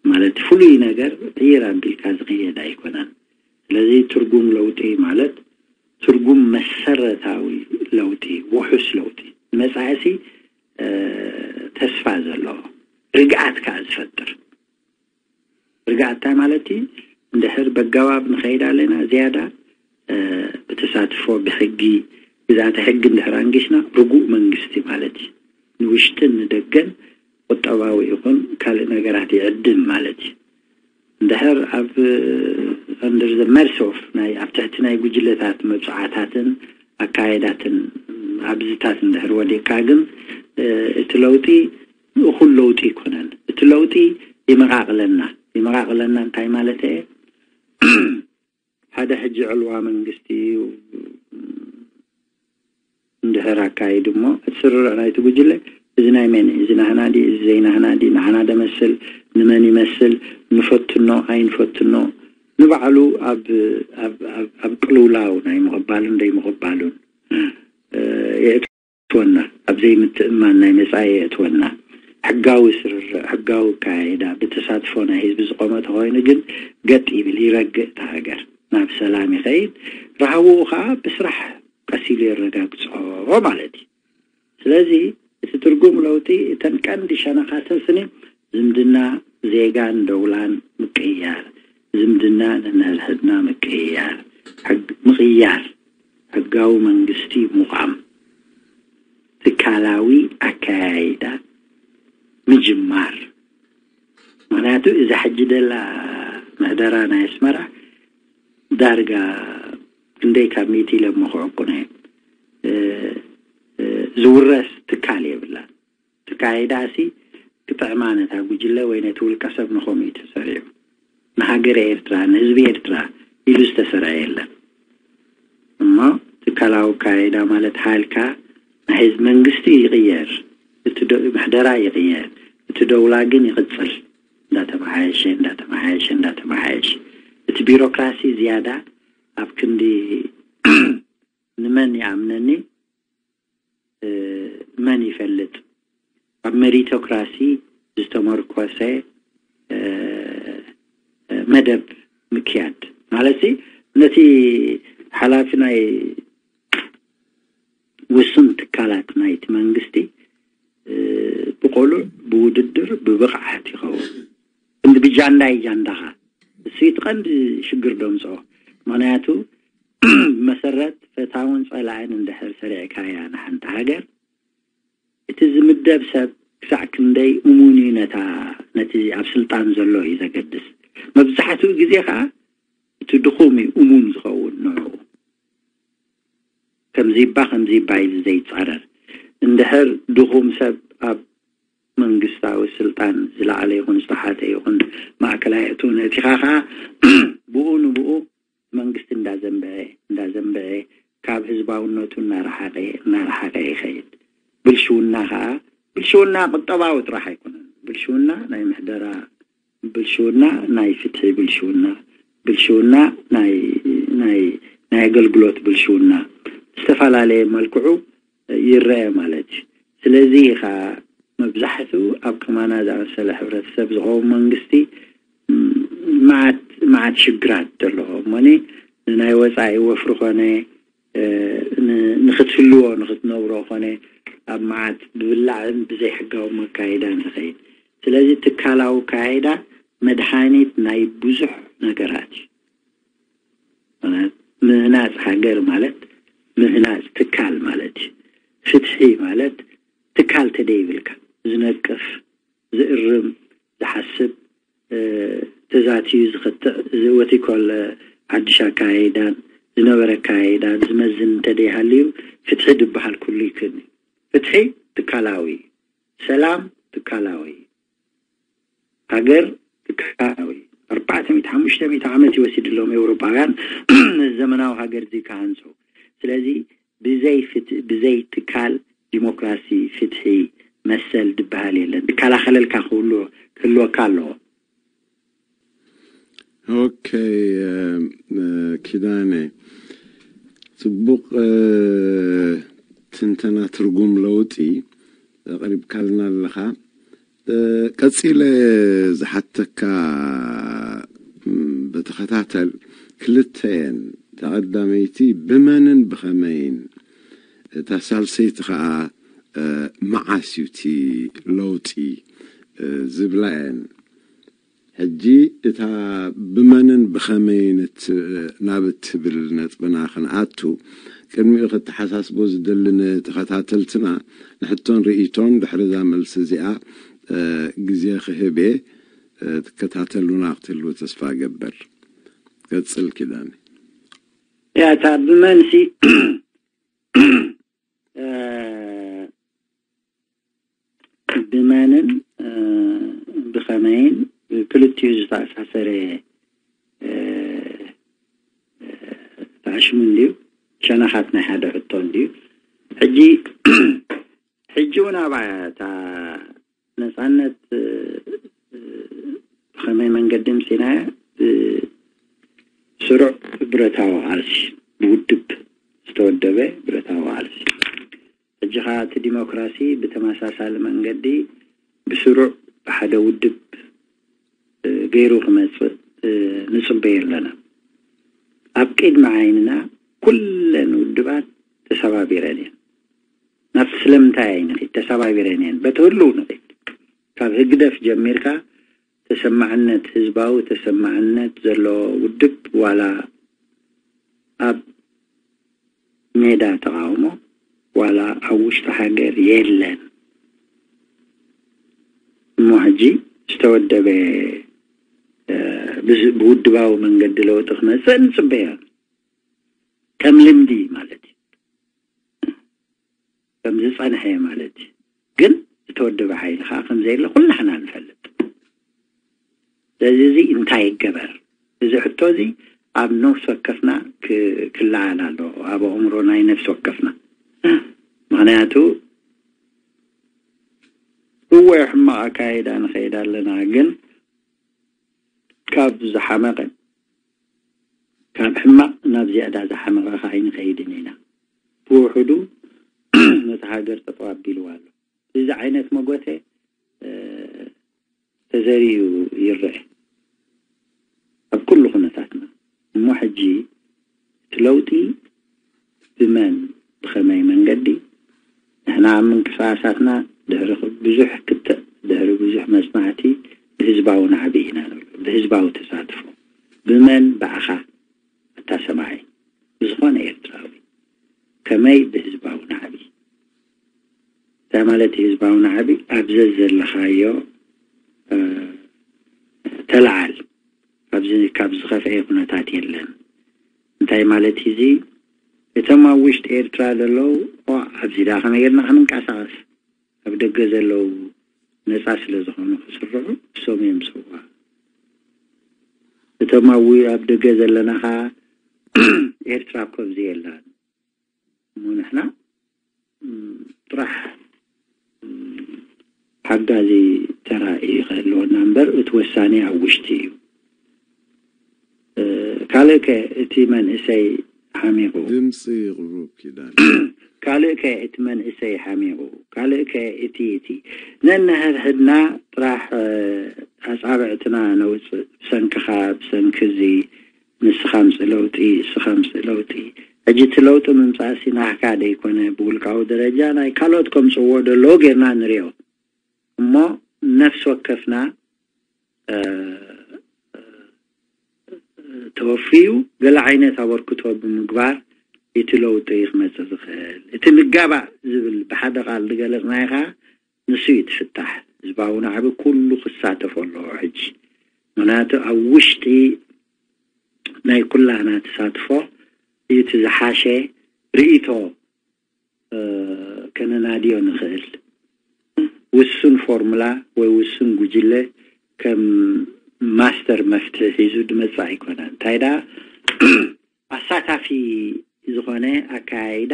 ማለት ፍሉይ ነገር ዕይር ኣቢልካ ዝቕየድ ኣይኮነን። ስለዚ ትርጉም ለውጢ ማለት ትርጉም መሰረታዊ ለውጢ፣ ውሑስ ለውጢ፣ ንመጻኢሲ ተስፋ ዘለዎ ርግኣት ከዓ ዝፈጥር። ርግኣት እንታይ ማለት እዩ? እንድሕር በገባብ ንኸይድ ኣለና ዝያዳ ብተሳትፎ ብሕጊ ግዝኣተ ሕጊ እንድሕር ኣንጊስና ርጉእ መንግስቲ ማለት እዩ። ንውሽጥን ንደገን ቁጠባዊ ይኹን ካልእ ነገራት ይዕድም ማለት እዩ። እንድሕር ኣብ under the mercy of ናይ ኣብ ትሕቲ ናይ ጉጅለታት መብፅዓታትን ኣካየዳትን ኣብዝታት እንድሕር ወዲቕካ ግን እቲ ለውጢ ንእኹል ለውጢ ኣይኮነን። እቲ ለውጢ ይመቓቕለና። ይመቓቕለና እንታይ ማለት እየ? ሓደ ሕጂ ዕልዋ መንግስቲ እንድሕር ኣካይዱ እሞ እቲ ስርርዕ ናይቲ ጉጅለ እዚ ናይ መን እዩ? እዚ ናህና ድዩ? እዚ ዘይናህና ድዩ? ንዓና ደመስል ንመን ይመስል? ንፈትኖ ኣይንፈትኖ ንባዕሉ ኣብ ኣብ ኣብ ኣብ ቅልውላው ናይ ምቕባልን ዘይምቕባሉን የእትወና፣ ኣብ ዘይምትእምማን ናይ መጻኢ የእትወና። ሕጋዊ ስርርዕ፣ ሕጋዊ ኣካያይዳ ብተሳትፎ ናይ ህዝቢ ዝቆመ ተኾይኑ ግን ገጥ ይብል፣ ይረግእ፣ እታ ሃገር ናብ ሰላም ይኸይድ። ረሃብኡ ኸዓ ብስራሕ ቀስ ኢሉ የረጋግጾ ማለት እዩ። ስለዚ እቲ ትርጉም ለውጢ እተን ቀንዲ ሸነኻተስኒ ዝምድና ዜጋን ደውላን ምቅይያር፣ ዝምድና ነንሕድሕድና ምቅይያር፣ ሕግ ምቕያር፣ ሕጋዊ መንግስቲ ምቋም፣ ትካላዊ ኣካያይዳ ምጅማር። ምኽንያቱ እዛ ሕጂ ደላ ምሕደራ ናይ ኣስመራ ዳርጋ ክንደይ ካብ ሚእቲ ኢለ እሞ ክዕቁነ እየ። ዝውረስ ትካል የብላን። ተካይዳሲ ክጥዕማ ነታ ጉጅለ ወይ ነቲ ውልቀ ሰብ ንኸምኡ እዩ ተሰሪዑ። ንሃገረ ኤርትራ ንህዝቢ ኤርትራ ኢሉ ዝተሰርዐ የለን። እሞ ትካላዊ ኣካይዳ ማለት ሃልካ ናይ ህዝቢ መንግስቲ ይቕየር፣ እቲ ዶ- ምሕደራ ይቕየር፣ እቲ ደውላ ግን ይቕጽል። እንዳተመሓየሸ እንዳተመሓየሸ እንዳተመሓየሸ እቲ ቢሮክራሲ ዝያዳ ኣብ ክንዲ ንመን ይኣምነኒ መን ይፈልጥ ኣብ መሪቶክራሲ ዝተመርኮሰ መደብ ምክያድ ማለት ነቲ ሓላፊ ናይ ውሱን ትካላት ናይቲ መንግስቲ ብቆሉዕ ብውድድር ብብቕዓት ይኸውን። እንዲ ብጃንዳ እዩ ጃንዳኻ። እሱ እቲ ቀንዲ ሽግር ደምፅኦ። ምኽንያቱ ብመሰረት ፈታውን ፀላእን እንድሕር ሰሪዕካያ ንሓንቲ ሃገር፣ እቲ ዝምደብ ሰብ ክሳዕ ክንደይ እሙን እዩ ነታ፣ ነቲ ኣብ ስልጣን ዘሎ እዩ ዘገድስ። መብዛሕትኡ ግዜ ከዓ እቲ ድኹም እዩ እሙን ዝኸውን ንዕኡ። ከምዚባ ከምዚባ ኢሉ ዘይፃረር። እንድሕር ድኹም ሰብ ኣብ መንግስታዊ ስልጣን ዝለዓለ ይኹን ዝተሓተ ይኹን ማእከላይ እቱ ነቲኻ ከዓ ብኡ ንብኡ መንግስቲ እንዳዘንበዐ እንዳዘንበዐ ካብ ህዝባውነቱ እናረሓቀ እናረሓቀ ይኸይድ። ብልሽውና ከዓ ብልሽውና ቁጠባዊ ጥራሕ ኣይኮነን። ብልሽውና ናይ ምሕደራ ብልሽውና፣ ናይ ፍትሒ ብልሽውና፣ ብልሽውና ናይ ናይ ናይ ኣገልግሎት ብልሽውና ዝተፈላለየ መልክዑ ይረአ ማለት እዩ። ስለዚ ኢኻ መብዛሕትኡ ኣብ ከማና ዝኣመሰለ ሕብረተሰብ ዝኸውን መንግስቲ ም፣ መዓት መዓት ሽግራት ዘለዎ እሞኒ ንናይ ወፃኢ ወፍሪ ኮነ እ፣ ን- ንኽትህልዎ ንኽትነብሮ ኮነ ኣብ መዓት ብብላዕን ብዘይሕጋዊ መካይዳን ዝኸይድ። ስለዚ ትካላዊ ካይዳ መድሃኒት ናይ ብዙሕ ነገራት እዩ። ማለት ምህናፅ ሃገር ማለት ምህናፅ ትካል ማለት እዩ። ፍትሒ ማለት ትካል ተደይብልካ ዝነቅፍ ዝእርም ዝሓስብ ተዛትዩ ዝኸትዕ ዝወቲ ኮል ሓድሽ ኣካይዳን ዝነበረ ኣካይዳን ዝመዝን እንተደይሃልዩ ፍትሒ ዝበሃል ኩሉ ይክን። ፍትሒ ትካላዊ፣ ሰላም ትካላዊ፣ ሃገር ትካላዊ። ኣርባዕተ ሚእቲ ሓሙሽተ ሚእቲ ዓመት ይወሲድሎም ኤውሮጳውያን ነዚ ዘመናዊ ሃገር እዚ ክሃንፁ። ስለዚ ብዘይ ፍት ብዘይ ትካል ዲሞክራሲ፣ ፍትሒ፣ መሰል ዝበሃል የለን። ዝከላኸለልካ ክህሉ ክህልወካ ኣለዎ። ኦኬ ኪዳነ፣ ፅቡቕ ትንተና ትርጉም ለውጢ ኣቕሪብካልና ኣለኻ። ቀፂለ ዝሓተካ ብተኸታተል ክልተየን፣ እታ ቀዳመይቲ ብመንን ብኸመይን፣ እታ ሳልሰይቲ ከዓ መዓስ እዩ እቲ ለውጢ ዝብላ እየን። ሕጂ እታ ብመንን ብኸመይን ናብ እትብል ነጥብና ክንኣቱ ቅድሚኡ ክተሓሳስቦ ዝደሊ ንተኸታተልትና ንሕቶን ርእይቶን ድሕሪ እዛ መልሲ እዚኣ ግዜ ክህብ እየ። ትከታተሉና ክትህልዉ ተስፋ እገብር። ቀጽል ኪዳነ። ያታ ብመንሲ ብመንን ብኸመይን ክልቲኡ ዝተኣሳሰረ ተኣሽሙ እንድዩ። ሸነኻት ናይ ሓደ ሕቶ እንድዩ። ሕጂ ሕጂ እውን ኣብኣ እታ ነፃነት ብኸመይ መንገዲ ምፂናያ ብስሩዕ ብረታዊ ቃልሲ ብውድብ ዝተወደበ ብረታዊ ቃልሲ ሕጂ ኸዓ እቲ ዲሞክራሲ ብተመሳሳሊ መንገዲ ብስሩዕ ብሓደ ውድብ ገይሩ ክመፅእ ንፅበዮ ኣለና። ኣብ ቅድሚ ዓይንና ኩለን ውድባት ተሰባቢረን እየን። ናብ ስለምንታይ ኣይንኺድ? ተሰባቢረን እየን። በቲ ህልው ንኺድ። ካብ ህግደፍ ጀሚርካ ተሰማዕነት፣ ህዝባዊ ተሰማዕነት ዘለዎ ውድብ ዋላ ኣብ ሜዳ ተቓውሞ ዋላ ኣብ ውሽጢ ሃገር የለን። እሞ ሕጂ ዝተወደበ ብውድባዊ መንገዲ ለውጢ ክመፅእ ንፅበዮ። ከም ልምዲ ማለት እዩ። ከም ዝፀንሐ ማለት እዩ። ግን ዝተወደበ ሓይሊ ከዓ ከም ዘየለ ኩላሕና ንፈልጥ። ስለዚ እዚ እንታይ ይገበር? እዚ ሕቶ እዚ ኣብ ነፍሲ ወከፍና ክለዓል ኣለዎ፣ ኣብ ኣእምሮ ናይ ነፍሲ ወከፍና። ምኽንያቱ እወ ሕማቕ ኣካይዳ ንኸይድ ኣለና፣ ግን ካብ ዝሓመቐ ካብ ሕማቕ ናብ ዝያዳ ዝሓመቐ ከዓ ኣይንኸይድን ኢና። ብውሕዱ ነቲ ሃገር ጠጠው ኣቢልዋ ኣሎ። እዚ ዓይነት መጎተ ተዘሪኡ ይረአ ኣብ ኩሉ ኩነታትና። እሞ ሕጂ እቲ ለውጢ ብመን ብኸመይ መንገዲ ንሕና ኣብ ምንቅስቃሳትና ድሕሪ ብዙሕ ክትዕ ድሕሪ ብዙሕ መጽናዕቲ ብህዝባዊ ናዕቢ ኢና ንብሎ፣ ብህዝባዊ ተሳትፎ። ብመን? ብኣኻ፣ ኣታ ሰማዒ፣ ብዝኾነ ኤርትራዊ። ከመይ? ብህዝባዊ ናዕቢ። እንታይ ማለት እዩ ህዝባዊ ናዕቢ? ኣብ ዘዘለኻዮ፣ እ፣ ተለዓል። ኣብዚ፣ ካብ ዝኸፍአ ኩነታት የለን። እንታይ ማለት እዩ እዚ? እቶም ኣብ ውሽጢ ኤርትራ ዘለዉ፣ ዋ፣ ኣብዚ ደኣ ከመይ ጌርና ክንንቀሳቐስ? ኣብ ደገ ዘለዉ ነጻ ስለ ዝኾኑ ክስርዑ፣ እሶም እዮም ሰዋ። እቶም ኣብ ው-፣ ኣብ ደገ ዘለና ኸኣ፣ ኤርትራ እኮ ኣብዚ የላን። እሞ ንሕና፣ እም፣ ጥራሕ፣ እም፣ ሓጋዚ ተራ እዩ ክህልወና እምበር፣ እቲ ወሳኒ ኣብ ውሽጢ እዩ። እ፣ ካልእ ከ እቲ መንእሰይ ሓሚቑ። ድምፂ ይቕሩብ ኪዳን። ካልእ ከ እቲ መንእሰይ ሓሚቑ። ካልእ ከ እቲ፣ እቲ ነንሕድሕድና ጥራሕ፣ እ፣ ኣጻብዕትና ነውጽእ። ብሰንክኻ፣ ብሰንኪ እዚ፣ ንስኻ ምጽእ ለውጢ፣ እስኻ ምጽእ ለውጢ። ሕጂ እቲ ለውጢ ምምጻእሲ ናህካ ደይኮነ፣ ብውልቃዊ ደረጃ ናይ ካልኦት ከምጽእዎ ደለዎ ጌርና ንሪኦ። እሞ ነፍሲ ወከፍና፣ እ፣ ተወፍዩ ገለ ዓይነት ኣበርክቶ ብምግባር እቲ ለውጢ ክመጽእ ዝኽእል። እቲ ንጋባእ ዝብል ብሓደ ቃል ዝገለጽናዮ ኸኣ ንሱ እዩ እቲ ፍታሕ። ህዝባዊ ናዕቢ ኩሉ ክሳተፎ ኣለዎ ሕጂ። ምኽንያቱ ኣብ ውሽጢ ናይ ኩላህና ተሳትፎ እዩ እቲ ዝሓሸ ርእይቶ፣ እ፣ ከነናድዮ ንኽእል። ውሱን ፎርሙላ ወይ ውሱን ጉጅለ ከም ማስተር መፍትሒ ሒዙ ዝመጽእ ኣይኮነን። እንታይ ደኣ፣ ኣሳታፊ ዝኾነ ኣከያይዳ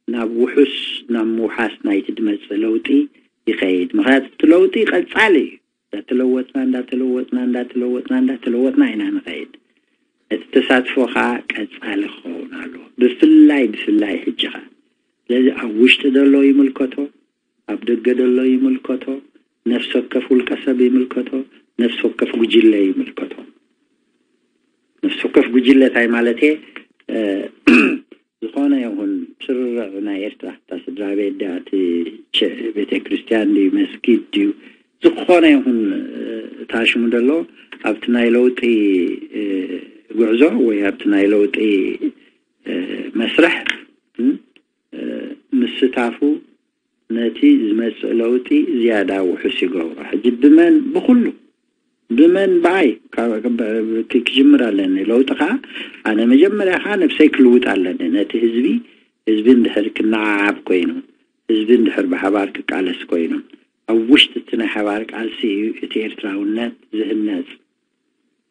ናብ ውሑስ፣ ናብ ምውሓስ ናይቲ ዝመጽእ ለውጢ ይኸይድ። ምኽንያቱ እቲ ለውጢ ቀጻሊ እዩ። እንዳተለወጥና፣ እንዳተለወጥና፣ እንዳተለወጥና፣ እንዳተለወጥና ኢና ንኸይድ። እቲ ተሳትፎ ኸኣ ቀጻሊ ክኸውን ኣለዎ። ብፍላይ፣ ብፍላይ ሕጂ ኸኣ። ስለዚ ኣብ ውሽጢ ዘሎ ይምልከቶ፣ ኣብ ደገ ዘሎ ይምልከቶ፣ ነፍሲ ወከፍ ውልቀ ሰብ ይምልከቶ፣ ነፍሲ ወከፍ ጉጅለ ይምልከቶ። ነፍሲ ወከፍ ጉጅለ እንታይ ማለት እየ? እ፣ ዝኾነ ይኹን ስርርዕ ናይ ኤርትራ፣ እታ ስድራ ቤት ድያ፣ እቲ ቸ-፣ ቤተ ክርስቲያን ድዩ፣ መስጊድ ድዩ፣ ዝኾነ ይኹን፣ እ፣ ታሽሙ ዘሎ ኣብቲ ናይ ለውጢ፣ እ፣ ጉዕዞ ወይ ኣብቲ ናይ ለውጢ፣ እ፣ መስርሕ፣ እ፣ እ፣ ምስታፉ ነቲ ዝመጽእ ለውጢ ዝያዳ ውሑስ ይገብሮ። ሕጂ ብመን? ብኹሉ። ብመን? ብኣይ። ካብ፣ ካብ፣ ክ-፣ ክጅምር ኣለኒ። ለውጢ ኸኣ ኣነ መጀመርያ ኸኣ ነብሰይ ክልውጥ ኣለኒ። ነቲ ህዝቢ፣ ህዝቢ እንድሕር ክነዓዓብ ኮይኑ፣ ህዝቢ እንድሕር ብሓባር ክቃለስ ኮይኑ፣ ኣብ ውሽጢ እቲ ናይ ሓባር ቃልሲ እዩ እቲ ኤርትራውነት ዝህነጽ።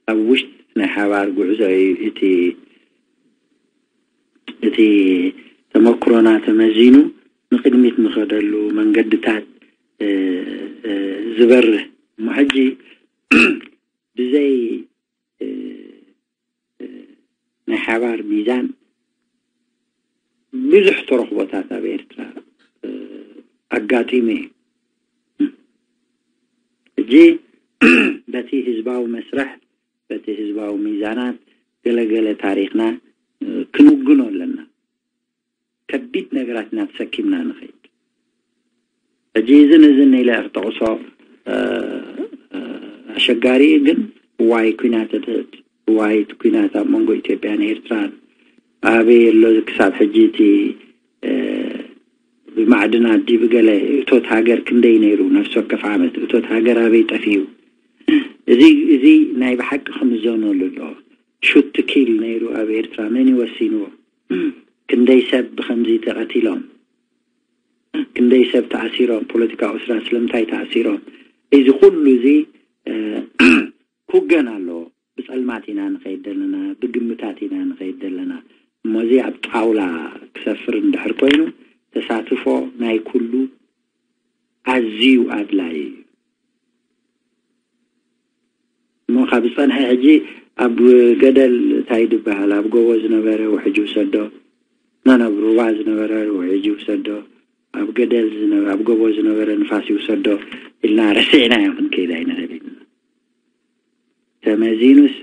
ኣብ ውሽጢ ናይ ሓባር ጉዕዞ እዩ እቲ፣ እቲ ተመክሮና ተመዚኑ ንቕድሚት ንኸደሉ መንገድታት፣ እ፣ እ፣ ዝበርህ። እሞ ሕጂ ብዘይ፣ እ፣ እ፣ ናይ ሓባር ሚዛን ብዙሕ ተረኽቦታት ኣብ ኤርትራ፣ እ፣ ኣጋጢሙ እዩ። ሕጂ በቲ ህዝባዊ መስርሕ፣ በቲ ህዝባዊ ሚዛናት ገለገለ ታሪኽና፣ እ፣ ክንውግኖ ኣለና። ከቢድ ነገራት ኢና ተሰኪምና ንኸይድ። ሕጂ እዝን እዝን ኢለ ክጠቕሶ፣ እ፣ እ፣ ኣሸጋሪ እዩ፣ ግን እዋይ ኲናት፣ እዋይ ኲናት ኣብ መንጎ ኢትዮጵያን ኤርትራን ኣበይ ኣሎ ክሳብ ሕጂ እቲ፣ እ፣ ብማዕድናት ድዩ ብገለ እቶት ሃገር ክንደይ ነይሩ? ነፍሲ ወከፍ ዓመት እቶት ሃገር ኣበይ ጠፊኡ? እዚ፣ እዚ ናይ ብሓቂ ክምዘነሉ ኣለዎ። ሹት ቱ ኪል ነይሩ ኣብ ኤርትራ፣ መን እዩ ወሲንዎ? ክንደይ ሰብ ብኸምዚ ተቐቲሎም? ክንደይ ሰብ ተኣሲሮም? ፖለቲካዊ እስራት ስለምንታይ ተኣሲሮም? እዚ ኩሉ እዚ፣ እ፣ ክውገን ኣለዎ። ብጸልማት ኢና ንኸይድ ዘለና፣ ብግምታት ኢና ንኸይድ ዘለና። እሞ እዚ ኣብ ጣውላ ክሰፍር እንድሕር ኮይኑ፣ ተሳትፎ ናይ ኩሉ ኣዝዩ ኣድላዪ እዩ። እሞ ካብ ዝጸንሐ ሕጂ ኣብ ገደል እንታይ ድበሃል፣ ኣብ ጎቦ ዝነበረ ውሕጅ ውሰዶ፣ ና፣ ናብ ሩባ ዝነበረ ውሕጅ ውሰዶ፣ ኣብ ገደል ዝነበረ፣ ኣብ ጎቦ ዝነበረ ንፋስ ይውሰዶ ኢልና ረሲዕናዮ ክንከይድ ኣይንኽእል ኢና። ተመዚኑስ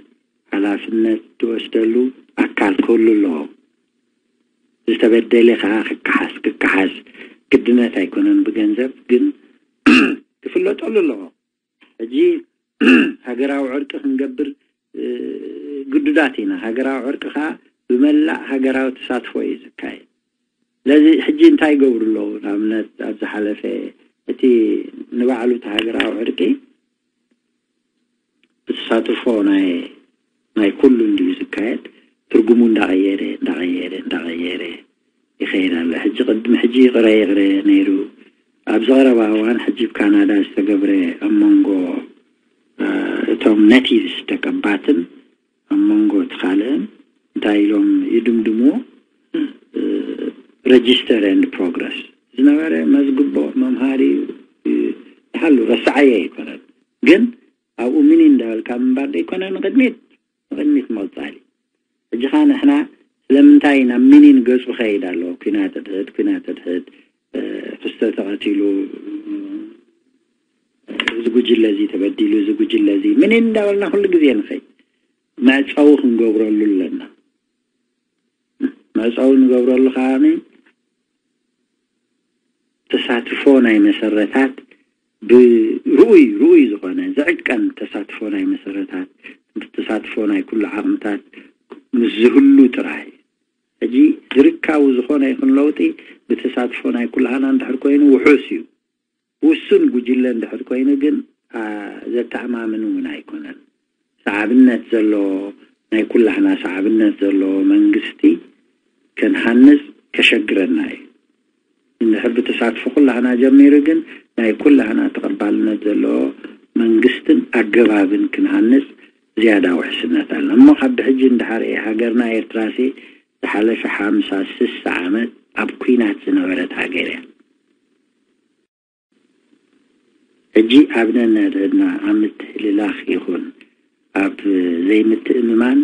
ሓላፍነት ዝወስደሉ ኣካል ክህሉ ኣለዎ። ዝተበደለ ከኣ ክከሓስ፣ ክከሓስ ግድነት ኣይኮነን፣ ብገንዘብ ግን ክፍለጠሉ ኣለዎ። ሕጂ ሃገራዊ ዕርቂ ክንገብር ግዱዳት ኢና። ሃገራዊ ዕርቂ ከዓ ብመላእ ሃገራዊ ተሳትፎ እዩ ዝካየድ። ስለዚ ሕጂ እንታይ ይገብሩ ኣለዉ? ንኣብነት ኣብ ዝሓለፈ እቲ ንባዕሉ እቲ ሃገራዊ ዕርቂ ብተሳትፎ ናይ ናይ ኩሉ እንዲዩ ዝካየድ። ትርጉሙ እንዳቐየረ እንዳቐየረ እንዳቐየረ ይኸይድ ኣሎ። ሕጂ ቅድሚ ሕጂ ይቕረ ይቕረ ነይሩ። ኣብዚ ቀረባ እዋን ሕጂ ኣብ ካናዳ ዝተገብረ ኣብ መንጎ እቶም ነቲቭስ ደቀባትን ኣብ መንጎ እቲ ካልእን እንታይ ኢሎም ይድምድምዎ? Register and Progress ዝነበረ መዝግቦ መምሃሪ ይሃሉ ረስዓዮ ኣይኮነን። ግን ኣብኡ ምን እንዳበልካ ምንባር ዘይኮነ ንቕድሚት ንቕድሚት ምቕፃል እዩ። ሕጂ ኸዓ ንሕና ስለምንታይ ናብ ምኒን ገፁ ኸይድ ኣለዎ? ኲናት ኣድሕድ፣ ኲናት ኣድሕድ፣ ክስተ ተቐቲሉ፣ እዚ ጉጅለ እዚ ተበዲሉ፣ እዚ ጉጅለ እዚ ምኒን እንዳበልና ኩሉ ግዜ ንኸይድ። መዕፀዊ ክንገብረሉ ኣለና። መዕፀዊ ንገብረሉ ከዓ ተሳትፎ ናይ መሰረታት ብርኡይ ርኡይ ዝኾነ ዝዕቀን ተሳትፎ ናይ መሰረታት፣ ተሳትፎ ናይ ኩሉ ዓቕምታት ምስ ዝህሉ ጥራይ። ሕጂ ዝርካቡ ዝኾነ ይኹን ለውጢ ብተሳትፎ ናይ ኩላህና እንድሕር ኮይኑ ውሑስ እዩ። ውሱን ጉጅለ እንድሕር ኮይኑ ግን ዘተኣማምን እውን ኣይኮነን። ሰዓብነት ዘለዎ ናይ ኩላህና ሰዓብነት ዘለዎ መንግስቲ ክንሃንፅ ከሸግረና እዩ። እንድሕር ብተሳትፎ ኩላህና ጀሚሩ ግን ናይ ኩላህና ተቐባልነት ዘለዎ መንግስትን ኣገባብን ክንሃንፅ ዝያዳ ውሕስነት ኣሎ። እሞ ካብ ብሕጂ እንዳሓረየ ሃገርና ኤርትራሲ ዝሓለፈ ሓምሳ ስሳ ዓመት ኣብ ኲናት ዝነበረት ሃገር እያ። ሕጂ ኣብ ነንሕድሕድና ኣብ ምትህልላኽ ይኹን ኣብ ዘይምትእምማን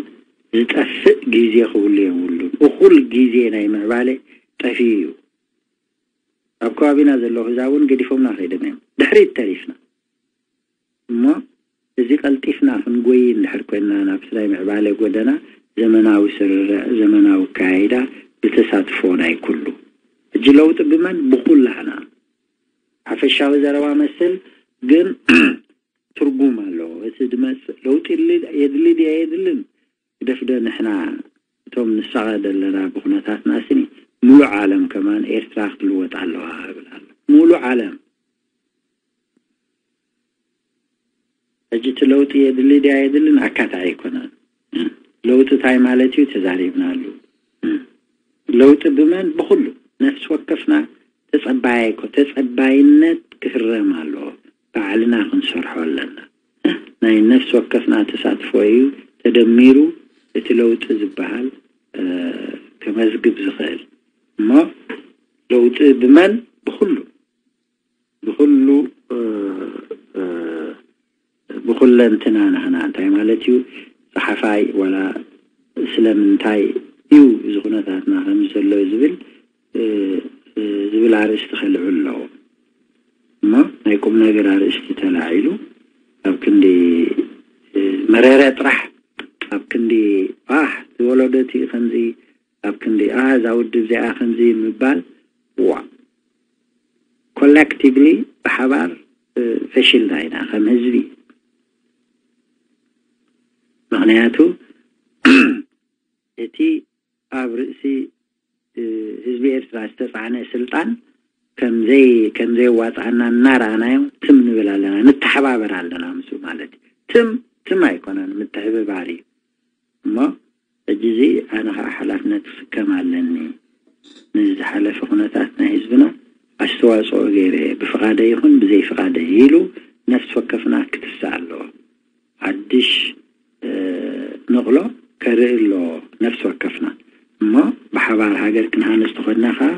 ዝጠፍእ ግዜ ክህሉ የብሉን። እኹል ግዜ ናይ ምዕባለ ጠፊኡ እዩ። ኣብ ከባቢና ዘለዉ ህዛ እውን ገዲፎምና ከይዶም እዮም። ድሕሪት ተሪፍና እሞ እዚ ቀልጢፍና ክንጎይ እንድሕር ኮይንና ናብቲ ናይ ምዕባለ ጎደና ዘመናዊ ስርርዕ ዘመናዊ ኣካያይዳ ብተሳትፎ ናይ ኩሉ ሕጂ ለውጢ ብመን ብኩላህና ሓፈሻዊ ዘረባ መስል ግን ትርጉም ኣለዎ። እቲ ድመፅእ ለውጢ የድሊ ድያ የድልን ግደፍደ ንሕና እቶም ንሳቐ ዘለና ብኩነታትና ስኒ ሙሉእ ዓለም ከማን ኤርትራ ክትልወጥ ኣለዋ እብል ኣሎ። ሙሉእ ዓለም ሕጂ እቲ ለውጢ የድሊ ድያ የድልን ኣካታዒ ኣይኮነን። ለውጢ እንታይ ማለት እዩ ተዛሪብናሉ። ለውጢ ብመን ብኩሉ ነፍሲ ወከፍና ተጸባያይ እኮ ተጸባይነት ክህረም ኣለዎ። ባዕልና ክንሰርሖ ኣለና። ናይ ነፍሲ ወከፍና ተሳትፎ እዩ ተደሚሩ እቲ ለውጢ ዝበሃል ከመዝግብ ዝኽእል። እሞ ለውጢ ብመን ብኩሉ ብኩሉ ብኩለንትና ናህና እንታይ ማለት እዩ? ጸሓፋይ ዋላ ስለምንታይ እዩ እዚ ኩነታትና ከም ዘሎ ዝብል ዝብል ኣርእስቲ ከልዑ ኣለዎ። እሞ ናይ ቁም ነገር ኣርእስቲ ተላዒሉ ኣብ ክንዲ መረረ ጥራሕ ኣብ ክንዲ ኣህ ዝወለዶ እቲ ከምዚ ኣብ ክንዲ ኣህ እዛ ውድብ እዚኣ ከምዚ ምባል ዋ ኮሌክቲቭሊ ብሓባር ፈሽልና ኢና ከም ህዝቢ። ምክንያቱ እቲ ኣብ ርእሲ ህዝቢ ኤርትራ ዝተፃዕነ ስልጣን ከምዘይ ከምዘየዋፅኣና እናረኣናዮ ትም ንብል ኣለና፣ ንተሓባበር ኣለና ምስኡ ማለት እዩ። ትም ትም ኣይኮነን፣ ምትሕብባር እዩ። እሞ ሕጂ እዚ ኣነ ከዓ ሓላፍነት ክስከም ኣለኒ። ነዚ ዝሓለፈ ኩነታት ናይ ህዝብና ኣስተዋፅኦ ገይረ ብፍቓደ ይኹን ብዘይፍቓደ ኢሉ ነፍሲ ወከፍና ክትስእ ኣለዎ። ሓድሽ ንቕሎ ከርኢ ኣለዎ ነፍሲ ወከፍና። እሞ ብሓባር ሃገር ክንሃንፅ ተኾንና ከዓ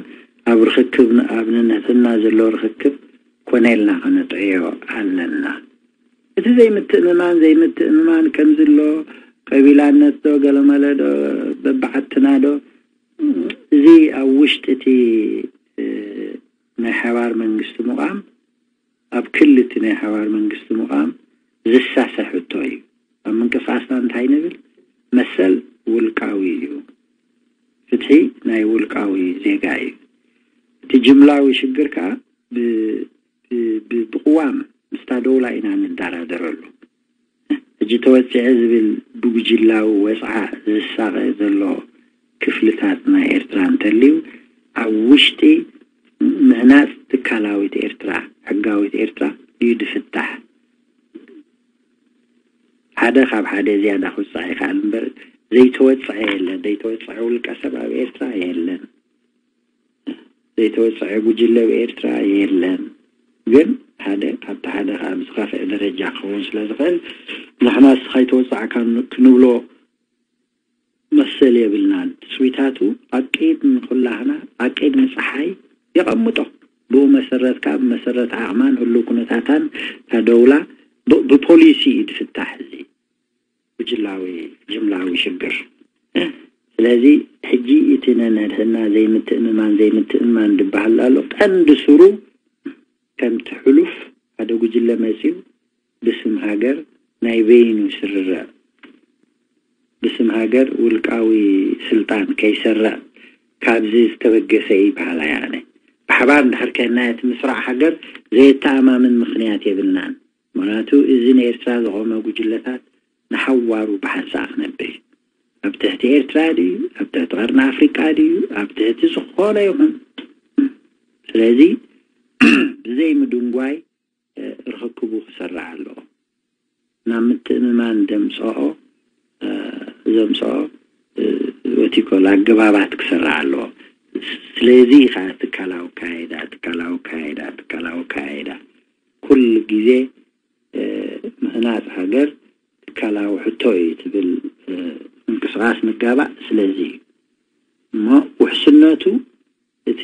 ኣብ ርኽክብ ኣብ ነንሕድሕድና ዘሎ ርኽክብ ኮነ ኢልና ከነጥዕዮ ኣለና። እቲ ዘይምትእምማን ዘይምትእምማን ከምዚ ኣሎ ቀቢላነት ዶ ገለመለ ዶ በብዓድትና ዶ እዚ ኣብ ውሽጢ እቲ ናይ ሓባር መንግስቲ ምቋም ኣብ ክሊ እቲ ናይ ሓባር መንግስቲ ምቋም ዝሳሰ ሕቶ እዩ። ኣብ ምንቅስቃስና እንታይ ንብል? መሰል ውልቃዊ እዩ። ፍትሒ ናይ ውልቃዊ ዜጋ እዩ። እቲ ጅምላዊ ሽግር ከዓ ብቅዋም ደውላ ኢና ንደራደረሉ። ሕጂ ተወፅዐ ዝብል ብጉጅላዊ ወፅዓ ዝሳቐ ዘሎ ክፍልታት ናይ ኤርትራ እንተልዩ፣ ኣብ ውሽጢ ምህናፅ ትካላዊት ኤርትራ፣ ሕጋዊት ኤርትራ እዩ ዝፍታሕ። ሓደ ካብ ሓደ ዝያዳ ክውፃዕ ይኽእል እምበር ዘይተወፀዐ የለን። ዘይተወፀዐ ውልቀ ሰብ ኣብ ኤርትራ የለን። ዘይተወፀዐ ጉጅለ ኣብ ኤርትራ የለን። ግን ሓደ ካብቲ ሓደ ኣብ ዝኸፍአ ደረጃ ክኸውን ስለ ዝኽእል፣ ንሕና ንስኻ ኣይተወፃዕካን ክንብሎ መሰል የብልናን። ትፅቢታቱ ኣብ ቀይዲ ንኹላህና፣ ኣብ ቀይዲ ንፀሓይ የቐምጦ። ብኡ መሰረት ከዓ ብመሰረት ዓቕማን ህሉው ኩነታታን እታ ደውላ ብ-፣ ብፖሊሲ እዩ ዝፍታሕ እዚ ጉጅላዊ፣ ጅምላዊ ሽግር። ስለዚ ሕጂ እቲ ነንሕድሕድና ዘይምትእምማን፣ ዘይምትእምማን ዝበሃል ኣሎ። ቀንዲ ስሩ ከምቲ ሕሉፍ ሓደ ጉጅለ መጺኡ ብስም ሃገር ናይ በይኑ ስርርዕ፣ ብስም ሃገር ውልቃዊ ስልጣን ከይሰርዕ ካብዚ ዝተበገሰ እዩ ይበሃል ኣነ። ብሓባር እንድሕር ከይናዮ እቲ ምስራዕ ሃገር ዘየተኣማምን ምኽንያት የብልናን። ምኽንያቱ እዚ ንኤርትራ ዘቖመ ጉጅለታት ንሓዋሩ ብሓንሳእ ክነብር እዩ። ኣብ ትሕቲ ኤርትራ ድዩ፣ ኣብ ትሕቲ ቀርኒ ኣፍሪቃ ድዩ፣ ኣብ ትሕቲ ዝኾነ ይኹን። ስለዚ ብዘይ ምድንጓይ፣ እ፣ ርኽክቡ ክሰርዕ ኣለዎ። ናብ ምትእምማን ዘምጽኦ፣ እ፣ ዘምጽኦ፣ እ፣ ወቲኮል ኣገባባት ክሰርዕ ኣለዎ። ስለዚ ከዓ ትካላዊ ኣካይዳ፣ ትካላዊ ኣካይዳ፣ ትካላዊ ኣካይዳ ኩሉ ግዜ፣ እ፣ ምህናጽ ሃገር ትካላዊ ሕቶ እዩ ትብል፣ እ፣ ምንቅስቓስ ንጋባእ። ስለዚ እዩ እሞ ውሕስነቱ እቲ